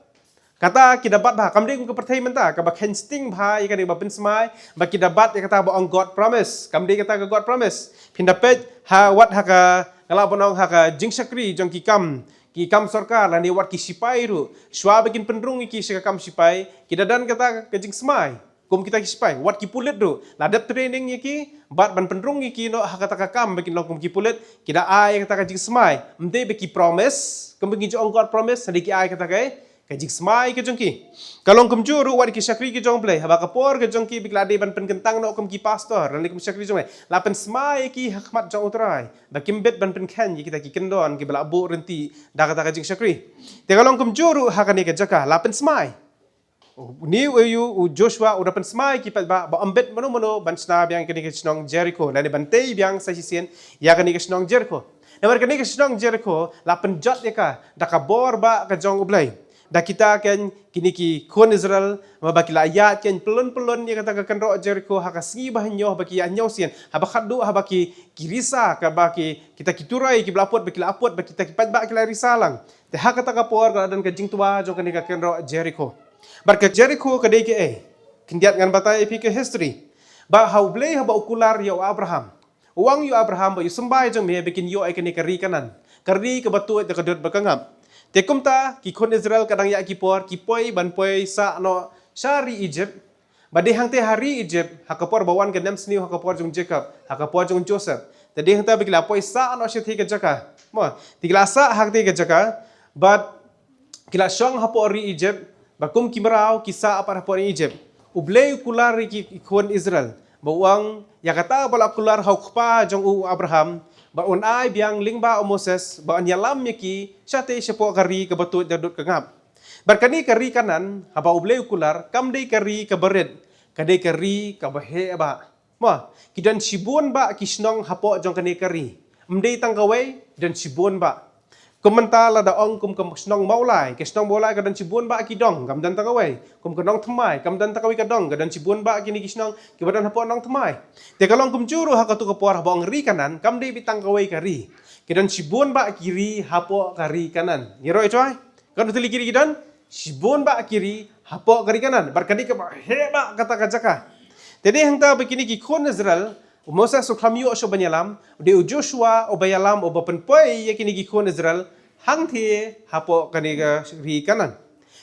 Kata ki da bat bha, kam dei kum ka pyrthei mynta kaba kheiñ sting bha ïa kane ba pynsmai, ba ki da bat ïa kata ba ong God promise. Kam dei kata ka God promise. Phin da peit ha wat ha ka, nga lah ban ong ha ka jingshakri jong ki kam, ki kam sorkar lane wat ki sipai ruh. Shuwa ba kin pynrung ïa ki sha ka kam sipai, ki da don kata ka jingsmai. Kum kita ki sipai, wat ki pulit ruh, la dep training ïa ki, bad ban pynrung ïa ki noh ha kata ka kam ba kin long kum ki pulit, ki da ai ïa kata ka jingsmai. Ym dei ba ki promise, kum ba ngi ju ong God promise, hynrei ki ai kata ka, ka jingsmai ka jong ki. Ka long kumjuh ruh wat ki shakri ki jong U Blei, haba ka por ka jong ki ba ki la dei ban pynkyntang noh kum ki pastor, lane kum shakri jong U Blei, la pynsmai ïa ki ha khmat jong U Trai, ba kim bit ban pynkheiñ ïa kita ki kyndon kiba la buh rynti da kata ka jingshakri. Te ka long kumjuh ruh ha kane ka jaka, la pynsmai. Une u, u Joshua u da pynsmai ki paidbah ba ym bit mano mano ban shna biang kane ka shnong Jerikho, lane ban tei biang sa shisien ïa kane ka shnong Jerikho. Namar kane ka shnong Jerikho la pynjot ïa ka da ka bor ba ka jong U Blei. Da kita ken kine ki khun Israel, ma ba ki la ïaid ken pylun pylun ïa kata ka kynroh Jerikho ha ka sngi ba hynñiew ba ki ïaid hynñiew sien. Haba khatduh haba ki, ki risa, kaba ki, kita ki turoi kiba la put, ba ki la put, ba kita ki paidbah ki la risa lang. Te ha kata ka por ka la don ka jingtwa jong kane ka kynroh Jerikho. Bad ka Jerikho ka dei kaei? Khyndiat ngan batai ïa phi ka history. Ba ha U Blei haba u kular ïa u Abraham, u ong ïa u Abraham ba ïa u symbai jong me ba kin ïoh ïa kane ka ri Kanaan, ka ri kaba tuid da ka dud bad ka ngap. Te kumta ki khun Israel ka dang ïaid ki por ki poi ban poi sah noh sha ri Egypt. Ba dei hangta ha ri Egypt, ha ka por ba wan ka nemsniew ha ka por jong Jacob, ha ka por jong Joseph. Te dei hangta ba ki la poi sah noh shatei ka jaka. Mo, te ki la sah ha katei ka jaka, bad ki la shong hapoh ri Egypt, ba kum ki mraw ki sah pat hapoh ri Egypt. U Blei u kular ïa ki, ki khun Israel, ba u ong ïa kata ba la kular ha u kpa jong u Abraham, ba un ai biang lyngba u Moses, ba un ïalam ïa ki shatei shapoh ka ri kaba tuid da dud ka ngap. Bad kane ka ri Kanaan, haba U Blei u kular, kam dei ka ri kaba rit, ka dei ka ri kaba heh bha. Mo, ki don shibun bha ki shnong hapoh jong kane ka ri. Ym dei tang kawei, don shibun bha. Kum mynta lada ong kum ka shnong Mawlai, ka shnong Mawlai ka don shibun bha ki dong, kam don tang kawei. Kum ka Nongthymmai, kam don tang kawei ka dong, ka don shibun bha kine ki shnong kiba don hapoh Nongthymmai. Te ka long kumjuh ruh ha kato ka por haba ong ri Kanaan, kam dei beit tang kawei ka ri. Ki don shibun bha ki ri hapoh ka ri Kanaan. Ngi roi choi? Katno tylli ki ri ki don? Shibun bha ki ri hapoh ka ri Kanaan. Bad ka dei kaba heh bha kata ka jaka. Te dei hangta ba kine ki khun Israel, u Moses u khlem ïoh shuh ban ïalam, u dei u Joshua uba ïalam, uba pynpoi ïa kine ki khun Israel hangta hapoh kane ka ri Kanaan.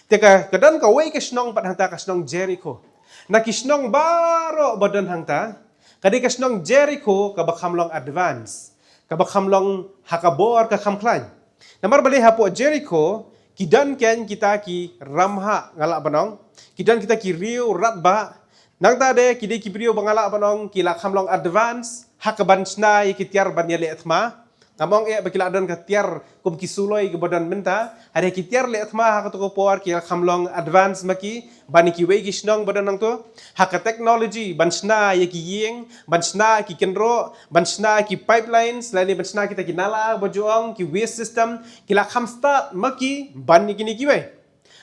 Te ka, ka don kawei ka shnong pat hangta, ka shnong Jerikho. Na ki shnong baroh ba don hangta, ka dei ka shnong Jerikho kaba kham long advance, kaba kham long ha ka bor, ka kham khlaiñ. Namar balei hapoh Jerikho ki don ken kita ki ramhah, nga lah ban ong, ki don kita ki riew rat bha. Nangta de ki dei ki briew ba nga lah ban ong ki la kham long advance ha kaban shna ïa ki tiar ban ïaleh thma. Ngam ong eh ba ki la don ka tiar kum ki suloi kiba don mynta, hynrei ki tiar leh thma ha kato ka por ki la kham long advance ma ki ban ïa kiwei ki shnong ba don nangto. Ha ka technology ban shna ïa ki ïing, ban shna ki kynroh, ban shna ki pipelines, lane ban shna kita ki nala ba ju ong, ki waste system, ki la kham start ma ki ban ïa kine kiwei.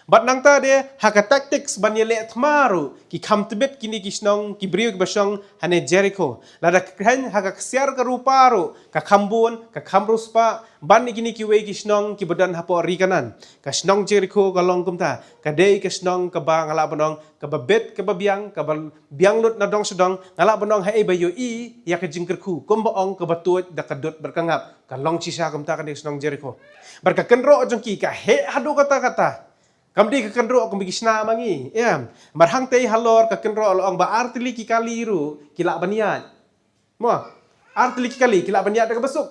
Bad nangta de ha ka tactics ban ïaleh thma ruh ki kham tbit kine ki shnong, ki briew kiba shong hane Jericho. Lada kren ha ka ksiar ka rupa ruh ka kham bun, ka kham riewspah ban ïa kine kiwei ki shnong kiba don hapoh ri Kanaan. Ka shnong Jericho ka long kumta, ka dei ka shnong kaba nga lah ban ong kaba bit, kaba biang, kaba biang lut na dong sha dong, nga lah ban ong haei ba ïohi ïa ka jingkyrkhu, kumba ong kaba tuid da ka dud bad ka ngap. Ka long shisha kumta kane ka shnong Jericho. Bad ka kynroh jong ki ka heh haduh katta katta. Kam dei ka kynroh kumba ki shna ma ngi, em. Mar hangtei halor ka kynroh la ong ba artylli ki kali ruh ki lah ban ïaid. Mo, artylli ki kali ki lah ban ïaid da kaba suk.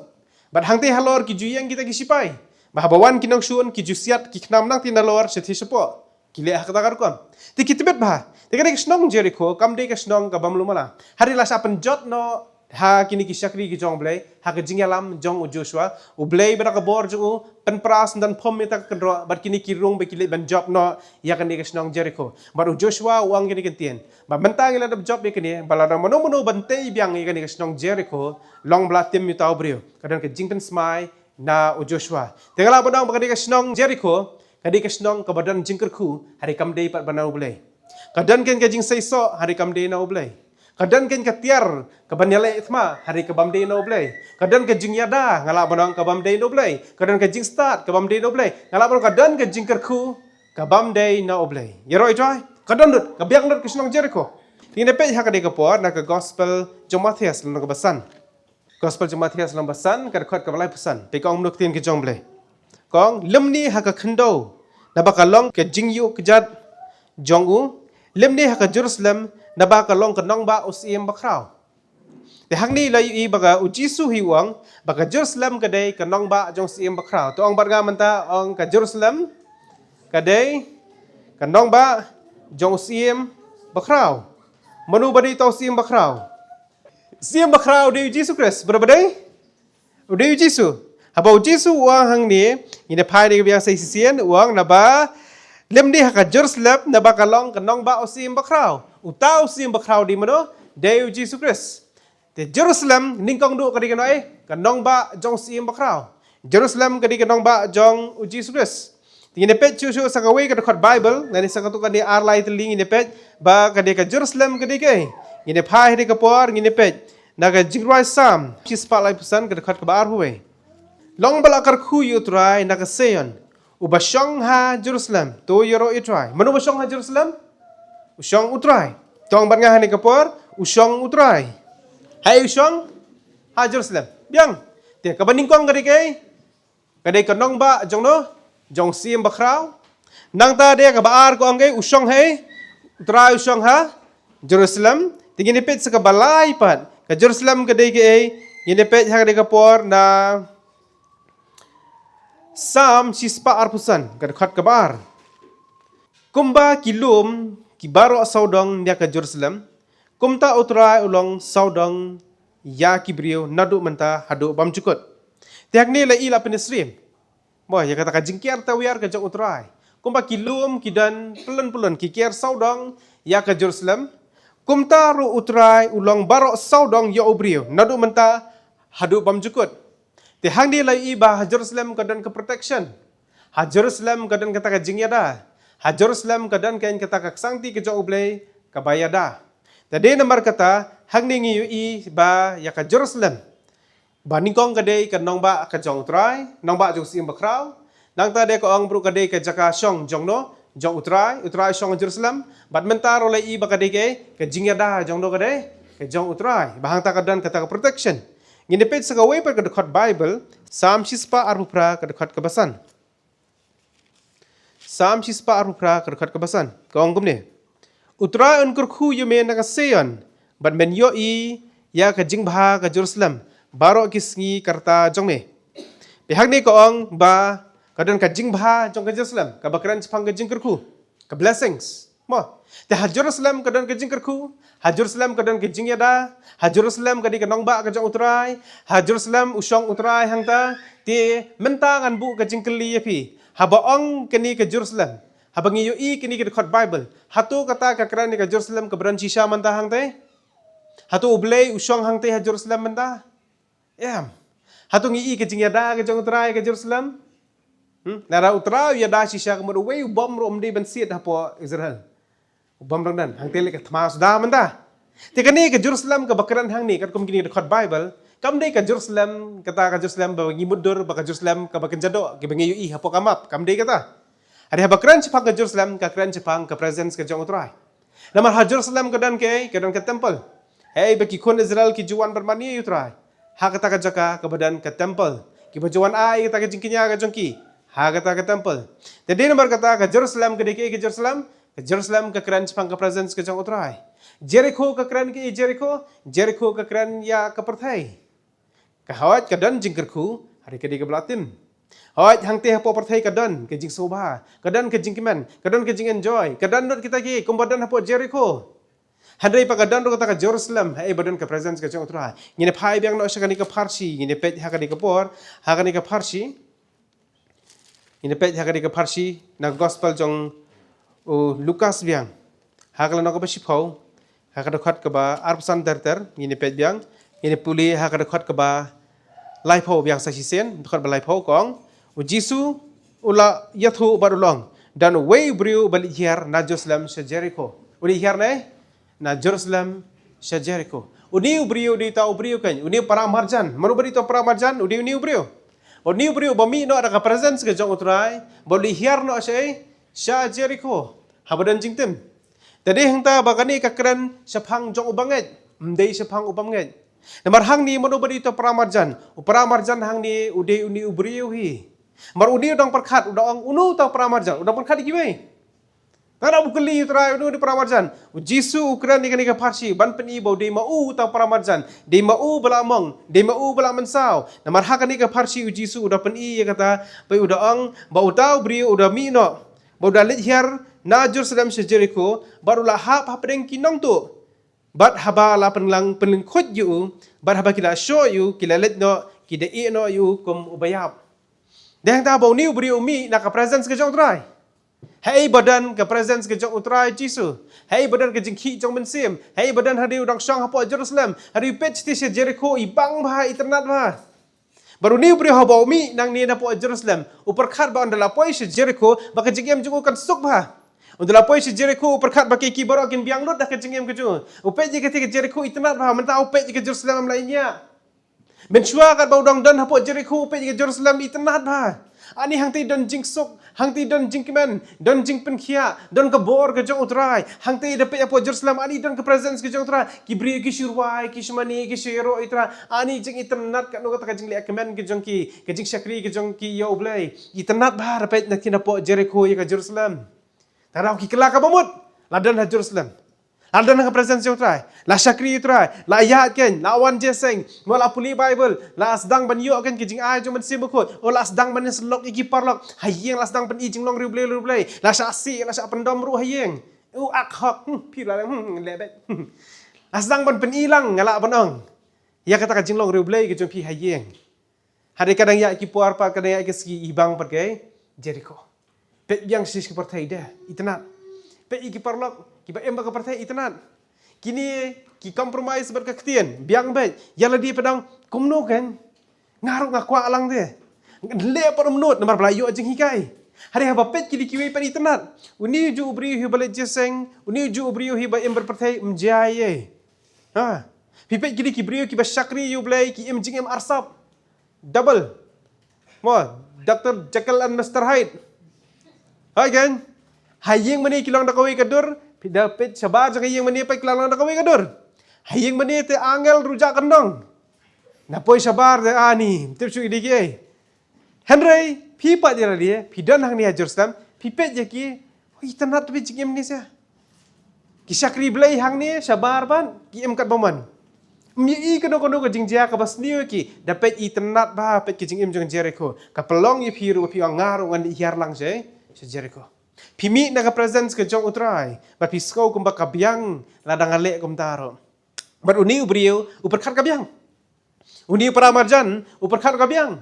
Bad hangtei halor ki ju ïeng kita ki sipai. Ba haba wan ki nongshun ki ju siat ki khnam nangtei nalor shatei shapoh. Ki leh ha kata ka rukom. Te ki tbit bha. Te kane ka shnong Jericho kam dei ka shnong kaba mluh mala. Hynrei la shah pynjot noh ha kine ki shakri ki jong U Blei, ha ka jingïalam jong u Joshua, U Blei ba da ka bor jong u pynpra syndon phom ïa kata ka kynroh bad kine ki rung ba ki leit ban jop noh ïa kane ka shnong Jericho. Bad u Joshua u ong kine ki ktien ba mynta ngi la dep jop ïa kane, ba lada mano mano ban tei biang ïa kane ka shnong Jericho, long ba la tim ïa uta u briew. Ka don ka jingpynsmai na u Joshua. Te nga lah ban ong ba kane ka shnong Jericho ka dei ka shnong kaba don jingkyrkhu, hynrei kam dei pat ba na U Blei. Ka don keiñ ka jingseisoh, hynrei kam dei na U Blei. Ka don keiñ ka tiar kaban ïaleh thma, hynrei ka bym dei na U Blei. Ka don ka jingïada, nga lah ban ong ka bym dei na U Blei. Ka don ka jingstad, ka bym dei na U Blei. Nga lah ban ong ka don ka jingkyrkhu, ka bym dei na U Blei. Ïaroh ïa U Trai, ka don lut, ka biang lut ka shnong Jericho. Te ngin ïa peit ha kane ka por na ka gospel jong u Mathaios lynnong kaba san. Gospel jong u Mathaios lynnong ba san, ka dkhot kaba laiphew san. Peit ka ong kumno ka ktien ka jong U Blei. Ka ong, lymne ha ka khyndew, naba ka long ka jingïuh kjat jong u, lymne ha ka Jerusalem, naba ka long ka nongbah u Syiem Bakhraw. Te hangne la ïohi ba ka u Jisu hi u ong ba ka Jerusalem ka dei ka nongbah jong u Syiem Bakhraw. To ong bad nga mynta, ong, ka Jerusalem ka dei ka nongbah jong u Syiem Bakhraw. Mano ba dei uta u Syiem Bakhraw? Syiem Bakhraw u dei u Jisu Khrist, bad ba dei? U dei u Jisu. Haba u Jisu u ong hangne, ngin ïa phai ne ka biang sa shisien, u ong naba lymne ha ka Jerusalem, naba ka long ka nongbah u Syiem Bakhraw. Uta u Syiem Bakhraw u dei mano? Dei u Jisu Khrist. Te Jerusalem nyngkong duh ka dei ka nongbah, ka nongbah jong u Syiem Bakhraw. Jerusalem ka dei ka nongbah jong u Jisu Khrist. Te ngin ïa peit shuh shuh sa kawei ka dkhot Baibl, lane sa katto katne ar lai tylli ngin ïa peit ba ka dei ka Jerusalem ka dei kaei. Ngin ïa phai ha kane ka por, ngin ïa peit na ka Jingrwai Salm shispah laiphew san, ka dkhot kaba arphew wei. Long ba la kyrkhu ïa U Trai na ka Sion, uba shong ha Jerusalem. To ïaroh ïa U Trai. Mano ba shong ha Jerusalem? U shong U Trai. To ong bad nga ha kane ka por, u shong U Trai. Haei u shong? Ha Jerusalem. Biang. Te kaba nyngkong ka dei kaei? Ka dei ka nongbah jong no, jong u Syiem Bakhraw. Nangta de kaba ar ka ong kaei, u shong haei? U Trai u shong ha Jerusalem. Te ngin ïa peit sa kaba lai pat, ka Jerusalem ka dei kaei? Ngin ïa peit ha kane ka por na Salm shispah arphew san, ka dkhot kaba ar. Kumba ki lum ki baroh sawdong ïa ka Jerusalem, kumta U Trai u long sawdong ïa ki briew naduh mynta haduh bymjukut. Te hangne la i la pynïasyriem, mo, ïa kata ka jingkiar tawiar ka jong U Trai. Kumba ki lum ki don pyllun pyllun, ki kiar sawdong ïa ka Jerusalem, kumta ruh U Trai u long baroh sawdong ïa u briew naduh mynta haduh bymjukut. Te hangne la i ba ha Jerusalem ka don ka protection. Ha Jerusalem ka don kata ka jingïada. Ha Jerusalem ka don keiñ kata ka ksangti ka jong U Blei kaba ïada. Te dei namar kata hangne ngi ïohi ba ïa ka Jerusalem, ba nyngkong ka dei ka nongbah ka jong U Trai, nongbah jong u Syiem Bakhraw. Nangta de ka ong ba ruh ka dei ka jaka shong jong no, jong U Trai, U Trai shong ha Jerusalem. Bad mynta ruh la i ba ka dei ka, ka jingïada jong no ka dei ka jong U Trai. Ba hangta ka don kata ka protection. Ngin ïa peit sa kawei pat ka dkhot Baibl, Salm shispah arphew phra, ka dkhot kaba san. Salm shispah arphew phra, ka dkhot kaba san. Ka ong kumne. U Trai un kyrkhu ïa me na ka Sion, bad men ïohi ïa ka jingbha ka Jerusalem baroh ki sngi ka rta jong me. Te hangne ka ong ba ka don ka jingbha jong ka Jerusalem, kaba kren shaphang ka jingkyrkhu, ka blessings. Mo, te ha Jerusalem ka don ka jingkyrkhu, ha Jerusalem ka don ka jingïada, ha Jerusalem ka dei ka nongbah ka jong U Trai, ha Jerusalem u shong U Trai hangta, te mynta ngan buh ka jingkylli ïa phi. Haba ong kane ka Jerusalem, haba ngi ïohi kane ka dkhot Bible, hato kata ka kren ïa ka Jerusalem kaba don shisha mynta hangta? Hato U Blei u shong hangta ha Jerusalem mynta? Em. Hato ngi i ka jingïada ka jong U Trai ka Jerusalem? Hmm? Lada U Trai u ïada shisha ka mut uwei u bom ruh um dei ban siat hapoh Israel. U bom dang don, hangta leh ka thma suda mynta. Te kane ka Jerusalem kaba kren hangne katkum kine ki dkhot Bible, kam dei ka Jerusalem, kata ka Jerusalem ba ngi mutdur, ba ka Jerusalem kaba kynja doh, kiba ngi ïohi hapoh ka map, kam dei kata. Hynrei haba kren shaphang ka Jerusalem, ka kren shaphang ka presence ka jong U Trai. Namar ha Jerusalem ka don kaei, ka don ka temple. Hei ba ki khun Israel ki ju wan ban mane ïa U Trai ha kata ka jaka kaba don ka temple. Kiba ju wan ai kata ka jingkñia ka jong ki ha kata ka temple. Te dei namar kata ka Jerusalem ka dei kaei ka Jerusalem? Ka Jerusalem ka kren shaphang ka presence ka jong U Trai. Jericho ka kren kaei Jericho? Jericho ka kren ïa ka pyrthei. Ka hooid ka don jingkyrkhu, hynrei ka dei kaba la tim. Hooid hangta hapoh pyrthei ka don ka jingsngewbha, ka don ka jingkmen, ka don ka jingenjoy, ka don lut kita ki kumba don hapoh Jericho. Hynrei pat ka don ruh kata ka Jerusalem, haei ba don ka presence ka jong U Trai. Ngin ïa phai biang noh sha kane ka pharshi, ngin ïa peit ha kane ka por, ha kane ka pharshi. Ngin ïa peit ha kane ka pharshi na gospel jong u Lukas biang. Ha ka lynnong kaba shiphew, ha ka dkhot kaba arphew san ter ter, ngin ïa peit biang, ngin ïa pule ha ka dkhot kaba laiphew biang sa shisien, dkhot ba laiphew ka ong, u Jisu u la ïathuh bad u la ong, don uwei u briew uba leit hiar na Jerusalem sha Jericho. U leit hiar ne? Na Jerusalem sha Jericho. Une u briew u dei uta u briew kein, une u para marjan. Mano ba dei uta u para marjan? U dei une u briew. Une u briew ba mih noh da ka presence ka jong U Trai, ba u leit hiar noh sha ei? Sha Jericho. Haba don jingtim. Te dei hangta ba kane ka kren shaphang jong u bangeit, ym dei shaphang u bym ngeit. Namar hangne mano ba dei uta u para marjan? U para marjan hangne u dei une u briew hi. Namar une u dang pyrkhat, u da ong uno uta u para marjan, u dang pyrkhat ïa kiwei. Nga da u kylli U Trai, uno uno u para marjan. U Jisu u kren ïa kane ka pharshi ban pyni ba u dei ma u uta u para marjan, dei ma u ba la mong, dei ma u ba la mynsaw. Namar ha kane ka pharshi u Jisu u da pyni ïa kata, ba u da ong ba uta u briew u da mih noh, ba u da leit hiar na Jerusalem sha Jericho, bad u la hap hapdeng ki nongtuh. Bad haba la pynlang pynlyngkhuit ïa u, bad haba ki la shoh ïa u, ki la leit noh, ki da ïeh noh ïa u kum uba ïap. Dei hangta ba une u briew u mih na ka presence ka jong U Trai. Haei ba don ka presence ka jong U Trai Jisu? Haei ba don ka jingkhih jong u Mynsiem? Haei ba don hynrei u dang shong hapoh Jerusalem? Hynrei u peit shatei sha Jericho, i bang bha, i tynnat bha. Bad une u briew haba u mih nangne napoh Jerusalem, u pyrkhat ba ynda la poi sha Jericho ba ka jingim jong u kan suk bha. Ynda la poi sha Jericho u pyrkhat ba kiei kiei baroh kin biang lut da ka jingim ka jong u. U peit ïa katei ka Jericho i tynnat bha, mynta u peit ïa ka Jerusalem ym lah ïa. Mynshuwa katba u dang don hapoh Jericho u peit ïa ka Jerusalem i tynnat bha. Ani hangtei don jingsuk, hangtei don jingkmen, don jingpynkhiah, don ka bor ka jong U Trai. Hangtei da peit hapoh Jerusalem ani don ka presence ka jong U Trai. Ki briew ki shu rwai, ki shu mane, ki shu ïaroh ïa U Trai. Ani jingitynnat katno kata ka jingleh kmen ka jong ki, ka jingshakri ka jong ki ïa U Blei. Itynnat bha da peit na ki napoh Jericho ïa ka Jerusalem. Tang da ki kylla kaba mut. La don ha Jerusalem. La don ha ka presence jong U Trai. La shakri U Trai. La ïaid kein. La wan jingïaseng. Mo la pule Bible. La sdang ban ïoh kein ka jingai jong U Mynsiem Bakhuid. O la sdang ban ïasyllok ïa ki paralok. Ha ïing la sdang ban i jinglong riewblei riewblei. La shah sih, la shah pyndom ruh ha ïing. U ak hok. Hmm, phi la leh, hmm, leh beit. La sdang ban pyni lang nga lah ban ong. Ïa kata ka jinglong riewblei ka jong phi ha ïing. Hynrei ka dang ïaid ki por pat, ka dang ïaid ki sngi, i bang pat ka Jericho. Peit biang shisha ki pyrthei de, itynnat. Peit ïa ki paralok kiba im bad ka pyrthei, itynnat. Kine ki compromise bad ka ktien, biang beit. Ïa lade pat dang kumno kein? Nga ruh nga kwah lang de. Leh pat ym nud namar ba la ïoh jinghikai. Hynrei haba peit kine kiwei pat itynnat. Une u juh u briew hi ba leit jingïaseng, une u juh u briew hi ba im bad pyrthei, ym jia ei. Ha. Phi peit kine ki briew kiba shakri ïa U Blei, ki im jingim arsap. Double. Mo, Doctor Jekyll and Mister Hyde. Hooid kein? Ha ïing mane ki long da kawei ka dur, phi da peit shabar jong ka ïing mane pat ki la long da kawei ka dur. Ha ïing mane te angel ruh jah kyndong. Na poi shabar te ani, tip shuh i dei kiei. Hynrei, phi pat ïa lade, phi don hangne ha Jerusalem, phi peit ïa ki, itynnat bha jingim ne sha. Ki shakri Blei hangne shabar pat ki im kat ba mon. Ym ïohi kano kano ka jingjia kaba sniew ïa ki, da peit itynnat bha, peit ka jingim jong Jericho. Ka pynlong ïa phi ruh ba phi ong nga ruh ngan hiar lang sha, sha Jericho. Phi mih na ka presence ka jong U Trai bad phi sngew kumba ka biang lada nga leh kumta ruh. Bad une u briew u pyrkhat ka biang. Une u para marjan u pyrkhat ka biang.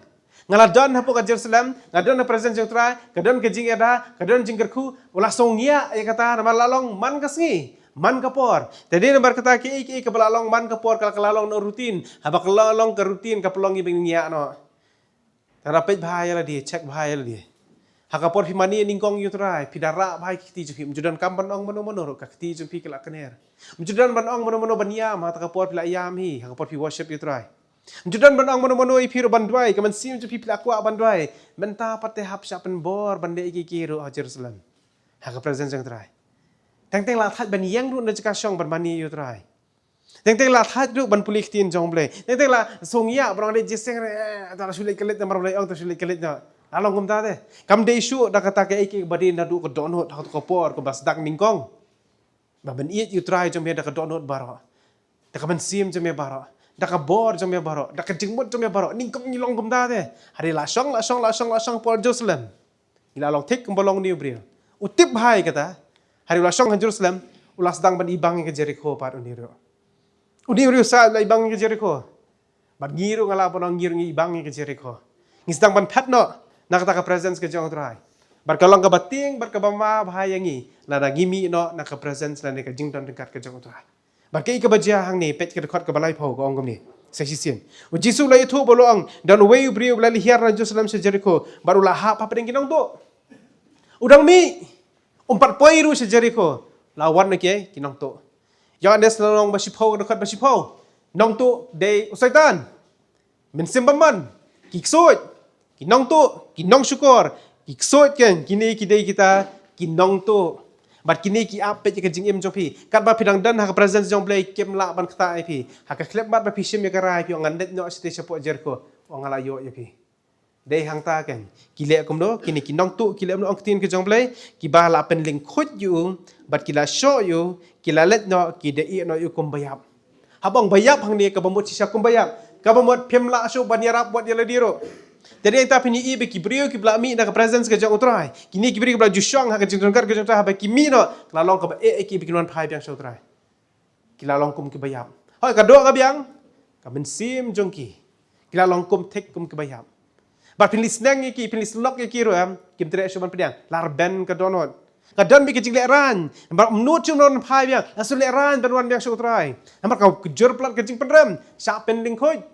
Nga la don hapoh ka Jerusalem, nga don ha presence jong U Trai, ka don ka jingïada, ka don jingkyrkhu, u la sngew ïa kata namar la long man ka sngi, man ka por. Te dei namar kata kiei kiei kaba la long man ka por ka la long noh routine. Haba ka la long ka routine ka pynlong ïa ba ngi ïa noh. Te la peit bha ïa lade, check bha ïa lade. Ha ka por phi mane nyngkong ïa U Trai, phi da rah bha ïa ki kti jong phi, ym ju donkam ban ong mano mano ruh, ka kti jong phi ka la kner. Ym ju don ban ong mano mano ban ïam, ha kata ka por phi la ïam hi, ha ka por phi worship ïa U Trai. Ym ju don ban ong mano mano ïa phi ruh ban duwai, ka mynsiem jong phi phi la kwah ban duwai. Mynta pat te hap shah pynbor ban leh ïa kiei kiei ruh ha Jerusalem. Ha ka presence jong U Trai. Teng teng la thait ban ïeng ruh na jaka shong ban mane ïa U Trai. Teng teng la thait ruh ban pule ktien jong U Blei. Teng teng la sngew ïa ba ong leh jingïaseng re, eh, ta la shu leit ka leit namar U Blei ong ta shu leit ka leit noh. La long kumta te. Kam dei shuh da kata kaei kaei ba dei naduh ka dohnud ha kato ka por kaba sdang nyngkong. Ba ban ïeit ïa U Trai jong me da ka dohnud baroh. Da ka mynsiem jong me baroh. Da ka bor jong me baroh. Da ka jingmut jong me baroh. Nyngkong ngi long kumta te. Hynrei la shong, la shong, la shong, la shong hapoh Jerusalem. Ngi la long thik kumba long une u briew. U tip bha ïa kata. Hynrei u la shong ha Jerusalem, u la sdang ban ibang ïa ka Jerikho pat une ruh. Une u briew sa la ibang ïa ka Jerikho. Bad ngi ruh nga lah ban ong ngi ruh ngi ibang ïa ka Jerikho. Ngi sdang ban phet noh na kata ka presence ka jong U Trai. Bad ka long kaba tieng bad kaba ma bha ïa ngi lada ngi mih noh na ka presence lane ka jingdon ryngkat ka jong U Trai. Bad kaei kaba jia hangne, peit ka dkhot kaba laiphew ka ong kumne. Sa shisien. U Jisu u la ïathuh bad u la ong, don uwei u briew uba la leit hiar na Jerusalem sha Jerikho, bad u la hap hapdeng ki nongtuh. U dang mih, um pat poi ruh sha Jerikho, la wan na ki, ki nongtuh. Ïoannis lynnong ba shiphew, dkhot ba shiphew. Nongtuh dei u Soitan. Mynsiem bymman, ki ksuid, ki nongtuh, ki nongshukor, ki ksuid kein, kine ki dei kita ki nongtuh. Bad kine ki ap peit ïa ka jingim jong phi. Katba phi dang don ha ka presence jong U Blei kim lah ban ktah ïa phi. Ha ka khyllipmat ba phi shim ïa ka rai phi ong ngan leit noh shatei shapoh Jerikho. Ong nga la ïoh ïa phi. Dei hangta kein. Ki leh kumno, kine ki nongtuh, ki leh kumno ong ktien ka jong U Blei, kiba la pynlyngkhuid ïa u, bad ki la shoh ïa u, ki la leit noh, ki da ïeh noh ïa u kum ba ïap. Haba ong ba ïap hangne kaba mut shisha kum ba ïap. Kaba mut phim lah shuh ban ïarap wat ïa lade ruh. Te dei hangta phin ïohi ba ki briew kiba la mih na ka presence ka jong U Trai. Kine ki briew kiba la ju shong ha ka jingdon ryngkat ka jong U Trai haba ki mih noh. Ka la long kaba eh eh ki ba kin wan phai biang sha U Trai. Ki la long kum kiba ïap. Hooid ka doh ka biang. Ka mynsiem jong ki. Ki la long kum thik kum kiba ïap. Bad phin leit sneng ïa ki, phin leit syllok ïa ki ruh em. Kim treh shuh ban pdiang. La rben ka dohnud. Ka don beit ka jinglehrain. Bad ym nud shuh ban phai biang. La shu lehrain ban wan biang sha U Trai. Namar ka jur palat ka jingpynrem. Shah pynlyngkhuid.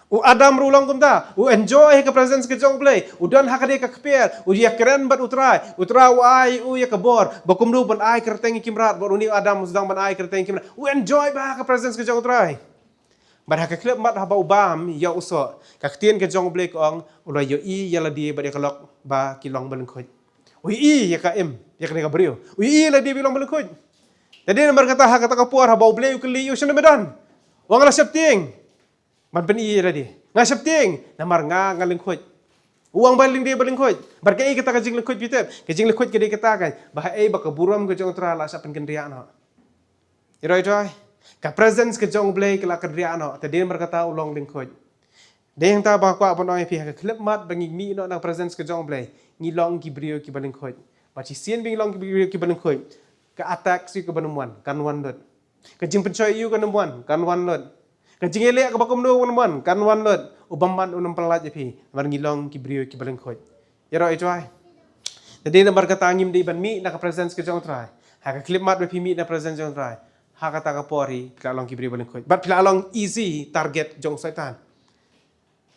U Adam ruh u long kumta. U enjoy ha ka presence ka jong U Blei. U don ha ka dei ka kper. U ïakren bad U Trai. U Trai u ai u ïa ka bor. Ba kumno ban ai kyrteng ïa ki mrad. Bad une u Adam u sdang ban ai kyrteng ïa ki mrad. U enjoy bha ha ka presence ka jong U Trai. Bad ha ka khyllipmat haba u bam ïa u soh, ka ktien ka jong U Blei ka ong, u la ïohi ïa lade bad ïa ka lok ba ki long ba lyngkhuid. U ïohi ïa ka im, ïa kane ka briew. U ïohi ïa lade ba ki long ba lyngkhuid. Te dei namar kata ha kata ka por haba U Blei u kylli ïa u shano me don. U ong nga la sheptieng. Ban pyni ïa lade. Nga sheptieng, namar nga nga lyngkhuid. U ong ba lyngde ba lyngkhuid. Bad kaei kata ka jinglyngkhuid phi tip. Ka jinglyngkhuid ka dei kata ka. Ba haei ba ka burom ka jong U Trai la shah pynkynriah noh. Ïa roi toi. Ka presence ka jong U Blei ka la kynriah noh. Te dei namar kata u long lyngkhuid. Dei hangta ba kwah ban ong ïa phi ha ka khyllipmat ba ngi mih noh na ka presence ka jong U Blei. Ngi long ki briew kiba lyngkhuid. Bad shisien ba ngi long ki briew kiba lyngkhuid. Ka attack shu ka ban ym wan, kan wan lut. Ka jingpynshoi ïa u kan ym wan, kan wan lut. Ka jingïaleh kaba kumno kan ym wan, kan wan lut. U bymman un ym pyllait ïa phi. Namar ngi long ki briew kiba lyngkhuid. Ïa roi toi. Te dei namar kata ngim dei ban mih na ka presence ka jong U Trai. Ha ka khyllipmat ba phi mih na ka presence jong U Trai. Ha kata ka por hi phi la long ki briew ba lyngkhuid. Bad phi la long easy target jong u Soitan.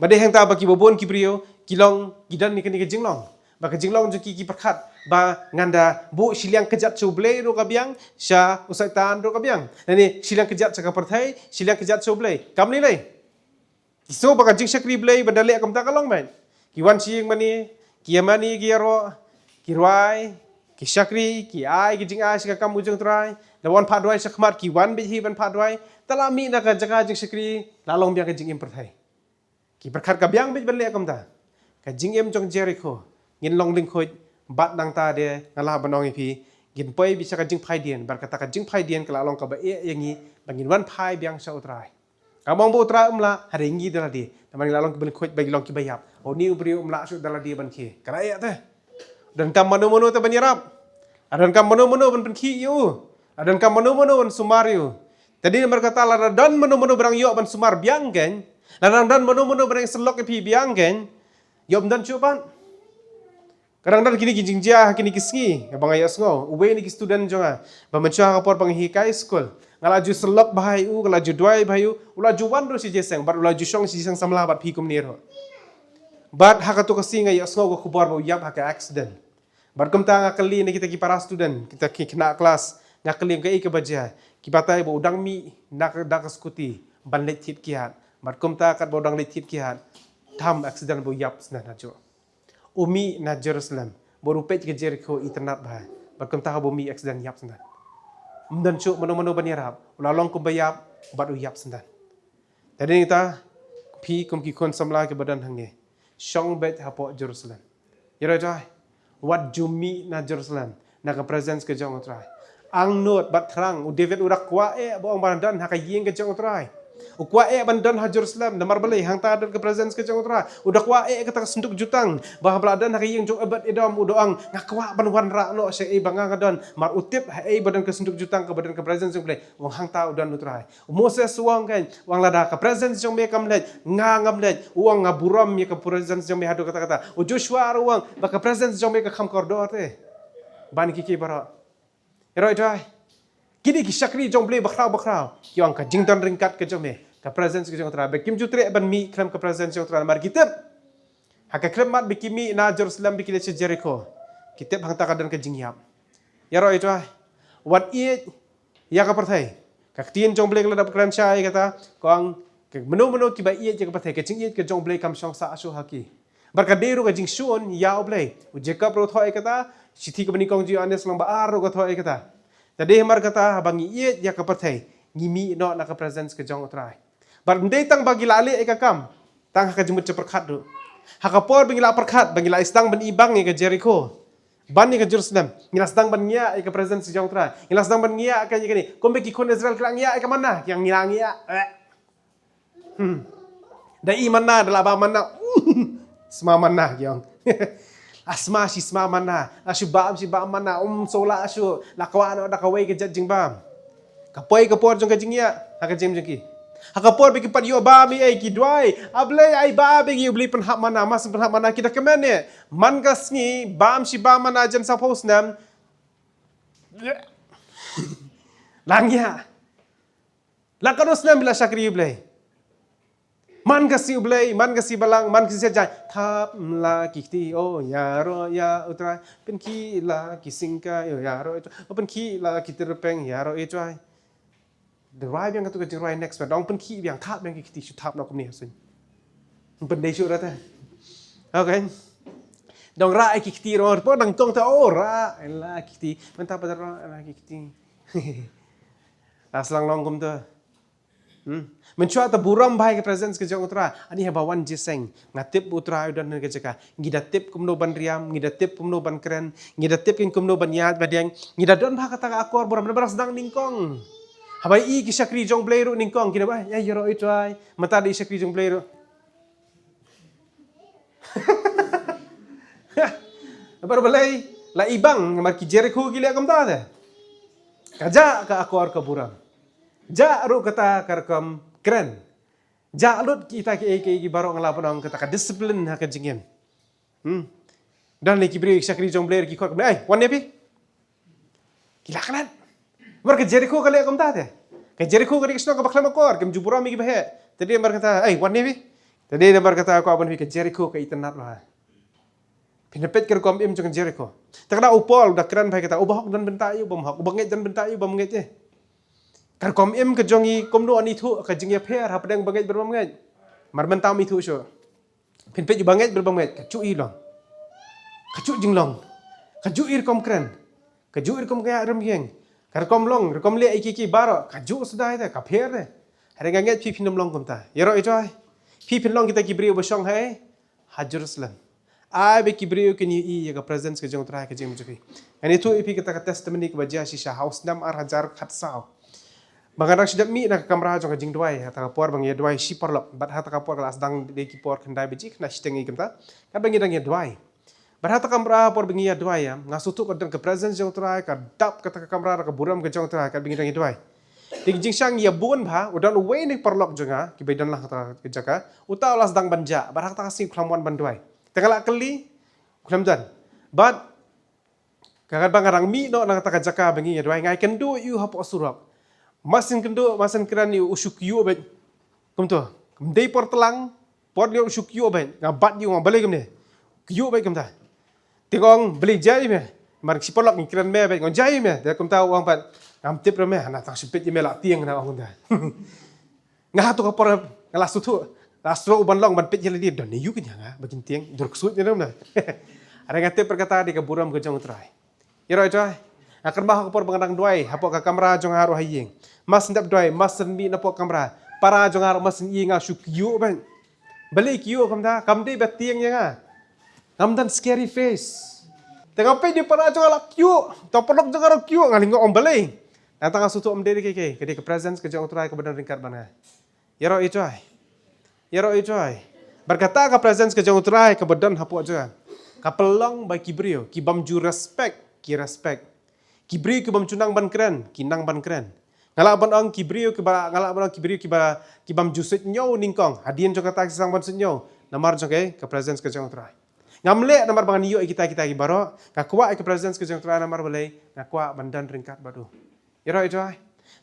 Ba dei hangta ba kiba bun ki briew ki long ki don ïa kane ka jinglong. Ba ka jinglong jong ki ki pyrkhat ba ngan da buh shiliang kjat sha U Blei ruh ka biang, sha u Soitan ruh ka biang. Lane shiliang kjat sha ka pyrthei, shiliang kjat sha U Blei. Kam lei lei. Ki sngew ba ka jingshakri Blei ba da leh kumta ka long beit. Ki wan sha ïing mane, ki ïa mane ki ïaroh, ki rwai, ki shakri, ki ai ki jingai sha ka kam u jong U Trai. Da wan phah duwai sha khmat ki wan beit hi ban phah duwai. Te la mih na ka jaka jingshakri, la long biang ka jingim pyrthei. Ki pyrkhat ka biang beit ban leh kumta. Ka jingim jong Jerikho, ngin long lyngkhuid, bad nangta de nga lah ban ong ïa phi, ngin poi beit sha ka jingphaidien, bad kata ka jingphaidien ka la long kaba eh ïa ngi, ba ngin wan phai biang sha U Trai. Kam ong ba U Trai um lah, hynrei ngi da lade. Namar ngi la long kiba lyngkhuid, ba ngi long kiba ïap. Une u briew um lah shuh da lade ban khie. Ka la eh te. Donkam mano mano te ban ïarap. La donkam mano mano ban pynkhih ïa u. La donkam mano mano ban sumar ïa u. Te dei namar kata lada don mano mano ba dang ïoh ban sumar biang kein, lada don mano mano ba dang syllok ïa phi biang kein, ïoh ban don shuh pat. Ka dang don kine ki jingjia ha kine ki sngi ba nga ïohsngew, uwei na ki student jong nga ba mynshuwa ha ka por ba nga hikai skul, nga la ju syllok bha ïa u, nga la ju duwai bha ïa u, u la ju wan ruh sha jingïaseng bad u la ju shong sha jingïaseng samla bad phi kumne ruh. Bad ha kato ka sngi nga ïohsngew ka khubor ba u ïap ha ka accident. Bad kumta nga kylli na kita ki para student, kita ki khynnah klas, nga kylli kaei kaba jia. Ki batai ba u dang mih na ka, da ka scooty ban leit thied kiad. Bad kumta katba u dang leit thied kiad, tam accident ba u ïap sngewbha na jong. U mih na Jerusalem bad u peit ka Jerikho itynnad bha. Bad kumta haba u mih accident ïap sngewbha. Ym don shuh mano mano ban ïarap, u la long kumba ïap bad u ïap sngewbha. Te dei nangta, phi kum ki khun samla kiba don hangne, shong beit hapoh Jerusalem. Ïaroh ïa u Trai, wat ju mih na Jerusalem na ka presence ka jong u Trai. Angnud bad thrang, u David u da kwah eh ba ong ban don ha ka ïing ka jong u Trai. U kwah eh ban don ha Jerusalem, namar balei? Hangta don ka presence ka jong u Trai. U da kwah eh kata ka synduk jutang, ba haba la don ha ka ïing jong Obed Edom, u da ong, nga kwah ban wanrah noh shaei ba nga nga don. Namar u tip haei ba don ka synduk jutang, kaba don ka presence jong U Blei. U ong hangta u don u Trai. U Moses u ong kein, u ong lada ka presence jong me kam leit, nga ngam leit. U ong nga burom ïa ka presence jong me haduh katta katta. U Joshua ruh u ong ba ka presence jong me ka kham kordor te ban ïa kiei kiei baroh. Ïaroh ïa u Trai. Kine ki shakri jong U Blei bakhraw bakhraw ki ong ka jingdon ryngkat ka jong me, ka presence ka jong u Trai, ba kim ju treh ban mih khlem ka presence jong u Trai namar ki tip ha ka khyllipmat ba ki mih na Jerusalem ba ki leit sha Jerikho, ki tip hangta ka don ka jingïap. Ïaroh ïa u Trai. Wat ïeit ïa ka pyrthei. Ka ktien jong U Blei ka la dep kren shai ïa kata, ka ong, ka mano mano kiba ïeit ïa ka pyrthei, ka jingïeit ka jong U Blei kam shong sah shuh ha ki. Bad ka dei ruh ka jingshun ïa U Blei. U Jakob ruh u thoh ïa kata, shithi kaba nyngkong jong u Ïoannis lynnong ba ar ruh ka thoh ïa kata. Te dei namar kata haba ngi ïeit ïa ka pyrthei, ngi mih noh na ka presence ka jong u Trai. Bad ym dei tang ba ngi la leh ïa ka kam, tang ha ka jingmut jingpyrkhat ruh. Ha ka por ba ngi la pyrkhat ba ngi la sdang ban ibang ïa ka Jerikho, ban ïa ka Jerusalem, ngi la sdang ban ngiah ïa ka presence jong u Trai. Ngi la sdang ban ngiah ka, ïa kane. Kumba ki khun Israel ki la ngiah ïa ka manna, ki ong ngi la ngiah. Eh. Hmm. Da i manna, da la bam manna. Sma manna ki ong. La sma shi sma manna, la shu bam shi bam manna. Um, shu la shu, la kwah noh da kawei ka jait jingbam. Ka poi ka por jong ka jingïap ha ka jingim jong ki. Ha ka por ba ki pat ïoh bam ei ei ki duwai, A Blei, ai bam ei ei, U Blei pynhap manna. Mar shu pynhap manna, ki da kmen eh. Man ka sngi bam shi bam manna jan saphew snem. La ngiah. La katno snem phi la shakri U Blei? Man ka sngi U Blei, man ka sngi Balang, man ka sngi Saitjaiñ. Thap la ki kti, oh, ïaroh ïa U Trai. Pynkhih la ki syngkai, oh, ïaroh ïa U Trai. Oh, pynkhih la ki tyrpeng, ïaroh ïa U Trai. Da rwai biang katu ka jingrwai next, ba dang pynkhih biang, thap biang ki kti, shu thap noh kumne ha suiñ. Pyndei shuh ra te. Okay. Dang rah ïa ki kti ruh, ruh dang tong te, oh, rah la ki kti. Mynta pat rah la ki kti. La sdang long kumta. Hmm. Mynshuwa te burom bha ïa ka presence ka jong U Trai. Ani haba wan jingïaseng, nga tip U Trai u don ha ka jaka. Ngi da tip kumno ban riam, ngi da tip kumno ban kren, ngi da tip kumno ban ïaid ba dieng. Ngi da don bha kata ka akor burom, namar sdang nyngkong. Haba i ki shakri jong U Blei ruh nyngkong, ki da ba, ïa, ïaroh ïa U Trai. Mynta da i shakri jong U Blei ruh. Namar balei? La ibang, namar ki Jerikho ki leh kumta te. Ka jah ka akor ka burom. Jah ruh kata ka rukom kren. Jah lut kita kiei kiei baroh, nga la pynong kata ka discipline ha ka jingim. Hmm. Don ne ki briew ki shakri jong U Blei ki khot kumne, ai, wan ne phi. Ki la klet. Namar ka Jerikho ka leh kumta te. Ka Jerikho ka dei ka shnong kaba khlem akor, kim ju burom ïa kiba heh. Te dei namar kata, ai, wan ne phi. Te dei namar kata ka wan phi, ka Jerikho ka itynnad bha. Phin peit ka rukom im jong ka Jerikho. Te ka da u Paul u da kren bha ïa kata, uba hok don bynta ïa u bym hok, uba ngeit don bynta ïa u bym ngeit eh. Ka rukom im ka jong ngi kumno ngan ithuh ka jingïapher hapdeng ba ngeit bad bym ngeit. Mar mynta ym ithuh shuh. Phin peit uba ngeit bad uba bym ngeit, kajuh i long. Kajuh jinglong. Kajuh i rukom kren. Kajuh i rukom ka ïa rem ïeng. Ka rukom long, rukom leh ïa ki ki baroh, kajuh sdang te, ka pher te. Hynrei nga ngeit phi phin ym long kumta. Ïaroh ïa U Trai. Phi phin long kita ki briew ba shong ha, ha Jerusalem. Ai ba ki briew kin ïohi ïa ka presence ka jong U Trai ha ka jingim jong phi. Ngan ïathuh ïa phi kata ka testimony kaba jia shisha ha u snem ar hajar khatsaw. Ba nga dang shu dep mih na ka kamra jong ka jingduwai, ha kata ka por ba nga ïa duwai shi paralok, bad ha kata ka por ka la sdang dei ki por khyndai baje, khyndai shiteng ïa kata. Katba ngi dang ïa duwai, Bad ha kata ka kamra por ba ngi ïa duwai, ïa, nga sngewthuh ka don ka presence jong U Trai, ka dap kata ka kamra da ka burom ka jong U Trai, katba ngi dang ïa duwai. Te ka jingshang ïa bun bha, u don uwei na ki paralok jong nga, kiba don lang ha kata ka jaka, uta u la sdang ban jah, bad ha kata ka sngi u khlem wan ban duwai. Te nga la kylli, u khlem don. Bad katba nga dang mih noh na kata ka jaka ba ngi ïa duwai, nga ïakynduh ïa u hapoh surok. Mar shu kynduh, mar shu kren ïa u, u shu kyiuh beit. Kumto, ym dei por tlang, por leh u shu kyiuh beit, nga bat ïa u, nga balei kumne. Kyiuh beit kumta. Te nga ong, balei jia ïa me? Namar shi paralok ngi kren me beit, nga ong jia ïa me. Te kumta u ong pat, ngam tip re me, hana tang shu peit ïa me la tieng, hana ong kumta. Nga ha tu ka por, nga la sngewthuh, la sngewthuh u ban long ban peit ïa lade, don ne ïoh kynja nga ba kin tieng, dur ksuid ne dong na. Hynrei nga tip bad kata dei ka burom ka jong U Trai. Ïaroh ïa U Trai. Nga kynmaw ha ka por ba nga dang duwai hapoh ka kamra jong nga ruh ha ïing. Mar shu dep duwai, mar shu mih na poh kamra, para jong nga ruh mar shu ïohi nga shu kyiuh beit. Balei kyiuh kumta, kam dei ba tieng ïa nga. Ngam don scary face. Te nga peit ïa para jong nga la kyiuh, to paralok jong nga ruh kyiuh, nga lyngngoh ong balei. Nangta nga sngewthuh ym dei dei kiei kiei, ka dei ka presence ka jong U Trai kaba don ryngkat bad nga. Ïaroh ïa U Trai. Ïaroh ïa U Trai. Bad kata ka presence ka jong U Trai kaba don hapoh jong nga, ka pynlong ba ki briew kibym ju respect ki respect. Ki briew kibym ju nang ban kren ki nang ban kren. Nga lah ban ong ki briew kiba, nga lah ban ong ki briew kiba, kibym ju suidñiew nyngkong. Hadien jong kata ki sdang ban suidñiew namar jong ka, ka presence ka jong U Trai. Ngam leh namar ba ngan ïoh ïa kita kita ki baroh. Nga kwah ïa ka presence ka jong U Trai namar balei, nga kwah ban don ryngkat bad u. Ïaroh ïa U Trai.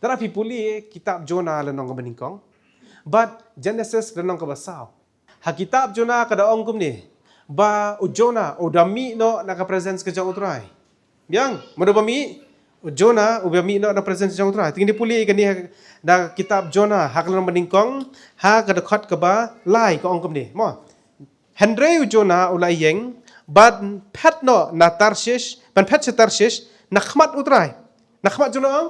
Lada phi pule kitab Jonah lynnong kaba nyngkong bad Genesis lynnong kaba saw. Ha kitab Jonah ka da ong kumne, ba u Jonah u da mih noh na ka presence ka jong U Trai. Biang, mano ba mih? U Jonah u ba mih noh na presence ka jong U Trai. Te ngin ïa pule kane ha, na kitab Jonah ha ka lynnong ba nyngkong, ha ka dkhot kaba lai ka ong kumne. Mo. Hynrei u Jonah u la ïeng ban phet noh na Tarshish, ban phet sha Tarshish na khmat U Trai. Na khmat Jonah ong?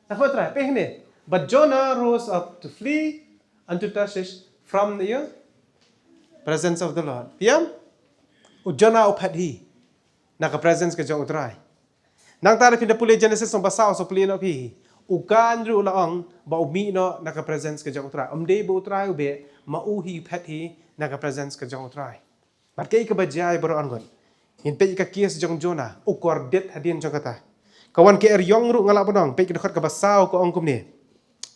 Na khmat U Trai. Peit hangne. But Jonah rose up to flee unto Tarshish from the, you know, presence of the Lord. Phi ïam? U Jonah u phet hi na ka presence ka jong U Trai. Nangta lada phin da pule Genesis lynnong ba saw, sa pule noh phi. U Kain ruh u la ong ba u mih noh na ka presence ka jong U Trai. Ym dei ba U Trai u beh, ma u hi u phet hi na ka presence ka jong U Trai. Bad kaei kaba jia ïa baroh arngut? Ngin peit ïa ka case jong Jonah, u kordit hadien jong kata. Ka wan ka eriong ruh nga lah ban ong, peit ka dkhot kaba saw ka ong kumne.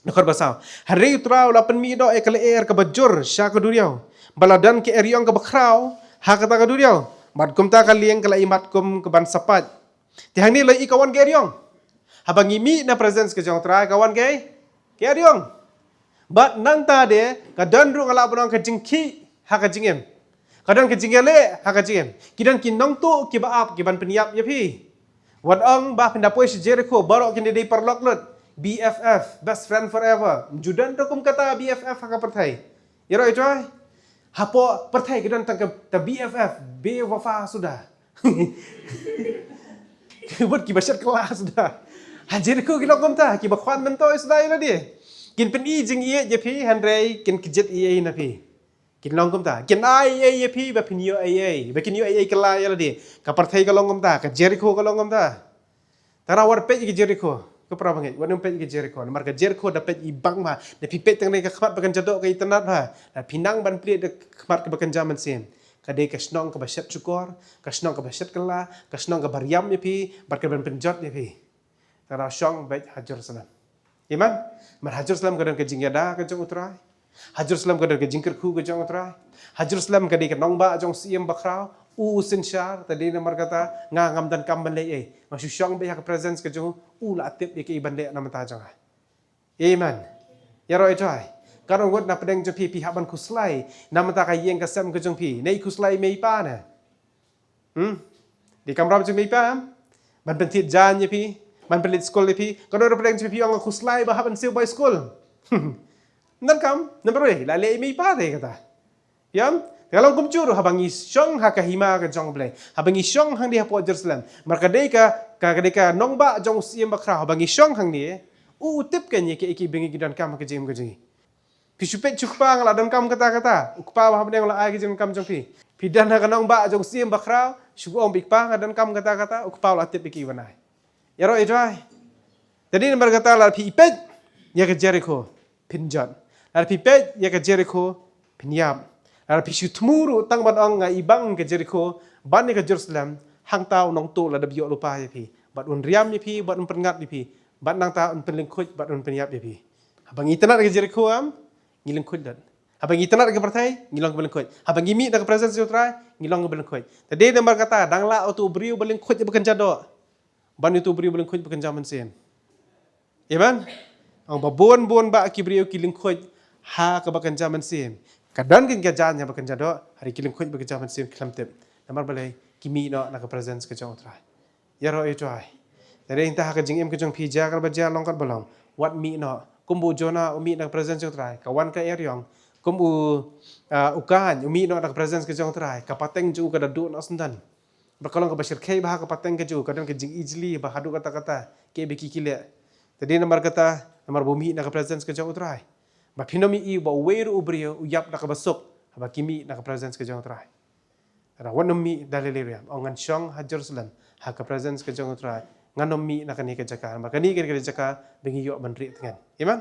Dkhot ba saw. Hynrei U Trai u la pynmih noh ïa ka lyer kaba jur sha ka duriaw, bad la don ka eriong kaba khraw ha kata ka duriaw. Bad kumta ka lieng ka la ïohi mat kum ka ban sa pait. Te hangne la ïohi ka wan ka eriong. Haba ngi mih na presence ka jong U Trai ka wan ka, ka eriong. Bad nangta de ka don ruh nga lah ban ong ka jingkhih ha ka jingim. Ka don ka jingïaleh ha ka jingim. Ki don ki nongtuh kiba ap ki ban pynïap ïa phi. Wat ong ba phin da poi sha Jericho baroh kin dei paralok lut. B F F, best friend forever. Ym ju don ruh kum kata B F F ha ka pyrthei. Ïaroh ïa U Trai. Hapoh pyrthei ka don tang kata B F F, bewafa suda. Wat kiba shet kylla suda. Ha Jericho ki long kumta, kiba khwan myntoi suda ïa lade. Kin pyni jingïeit ïa phi hynrei kin kjit ei ei na phi. Kin long kumta. Kin ai ei ei ïa phi ba phin ïoh ei ei, ba kin ïoh ei ei kylla ïa lade. Ka pyrthei ka long kumta, ka Jericho ka long kumta. Tara wat peit ïa ka Jericho. Ko para bangeit, wat nym peit ïa ka Jericho. Namar ka Jericho da peit i bang bha. Da phi peit tang ne ka khmat ba kan ja doh ka itynnad bha. Da phi nang ban plie da ka khmat kaba kan ja mynsiem. Ka dei ka shnong kaba shet shukor, ka shnong kaba shet kylla, ka shnong kaba riam ïa phi, bad ka ban pynjot ïa phi. Tara shong beit ha Jerusalem. Amen. Namar ha Jerusalem ka don ka jingïada ka jong U Trai. Ha Jerusalem ka don ka jingkyrkhu ka jong U Trai. Ha Jerusalem ka dei ka nongbah jong u Syiem Bakhraw, u synshar, te dei namar kata nga ngam donkam ban leh ei. Nga shu shong beit ha ka presence ka jong u, u la tip ïa kaei ban leh na bynta jong nga. Amen. Ïaroh ïa U Trai. Katno ngut na pdeng jong phi phi hap ban khuslai na bynta ka ïing ka sem ka jong phi? Ne i khuslai i mei i pa ne? Hmm? Dei kamram jong i mei i pa em? Ban pynthied jaiñ ïa phi, ban pynleit skul ïa phi. Katno na pdeng jong phi ong nga khuslai ba hap ban siew bai skul? Ym donkam, namar balei? La leh i mei i pa te kata. Ïam? Te ka long kumjuh ruh haba ngi shong ha ka hima ka jong U Blei. Haba ngi shong hangne hapoh Jerusalem. Namar ka dei ka, ka, ka dei ka nongbah jong u Syiem Bakhraw. Haba ngi shong hangne, u, u tip kein ïa kiei kiei ba ngi donkam ha ka jingim ka jong ngi. Phi shu peit sha u kpa, nga la donkam kata kata. U kpa ba ha bneng u la ai ka jingdonkam jong phi. Phi don ha ka nongbah jong u Syiem Bakhraw, shu ong bad i kpa nga donkam kata kata, u kpa u la tip ïa kiei ban ai. Ïaroh ïa U Trai. Te dei namar kata lada phi peit ïa ka Jericho, phin jot. Lada phi peit ïa ka Jericho, phin ïap. Lada phi shu thmu ruh tang ban ong nga i bang ka Jericho, Ban ïa ka Jerusalem, hangta u nongtuh la dep ïoh lypa ïa phi. Bad un riam ïa phi, bad un pynngat ïa phi. Bad nangta un pynlyngkhuid, bad un pynïap ïa phi. Haba ngi itynnad ïa ka Jerikho em, ngi lyngkhuid lut. Haba ngi itynnad ïa ka pyrthei, ngi long kiba lyngkhuid. Haba ngi mih na ka presence jong u Trai, ngi long kiba lyngkhuid. Te dei namar kata, dang lah uto u briew ba lyngkhuid ïa ba kynja doh. Ban ïa uto u briew ba lyngkhuid ïa ba kynja mynsiem. Amen. Ong ba bun bun ba ki briew ki lyngkhuid ha kaba kynja mynsiem. Ka don kynja jan ïa ba kynja doh, hynrei ki lyngkhuid ba kynja mynsiem khlem tip. Namar balei, ki mih noh na ka presence ka jong u Trai. Ïaroh ïa u Trai. Te dei nangta ha ka jingim ka jong phi, jia katba jia, long katba long, wat mih noh. Kumba u Jonah u mih na ka presence jong u Trai, ka wan ka eriong. Kum u, ah, u Kain u mih noh na ka presence ka jong u Trai, ka pateng jong u ka da duh noh syndon. Ba ka long kaba shyrkhei bha ka pateng ka jong u, ka don ka jingijli ba haduh katta katta, kiba ki kila. Te dei namar kata, namar ba u mih na ka presence ka jong u Trai. Ba phin ym ïohi ba uwei ruh u briew u ïap da kaba suk haba ki mih na ka presence ka jong u Trai. Te wat nym mih da lei lei ruh. Ong ngan shong ha Jerusalem, ha ka presence ka jong u Trai. Ngan nym mih na kane ka jaka, namar kane ka jaka ba ngi ïoh ban rieh tngen. Amen.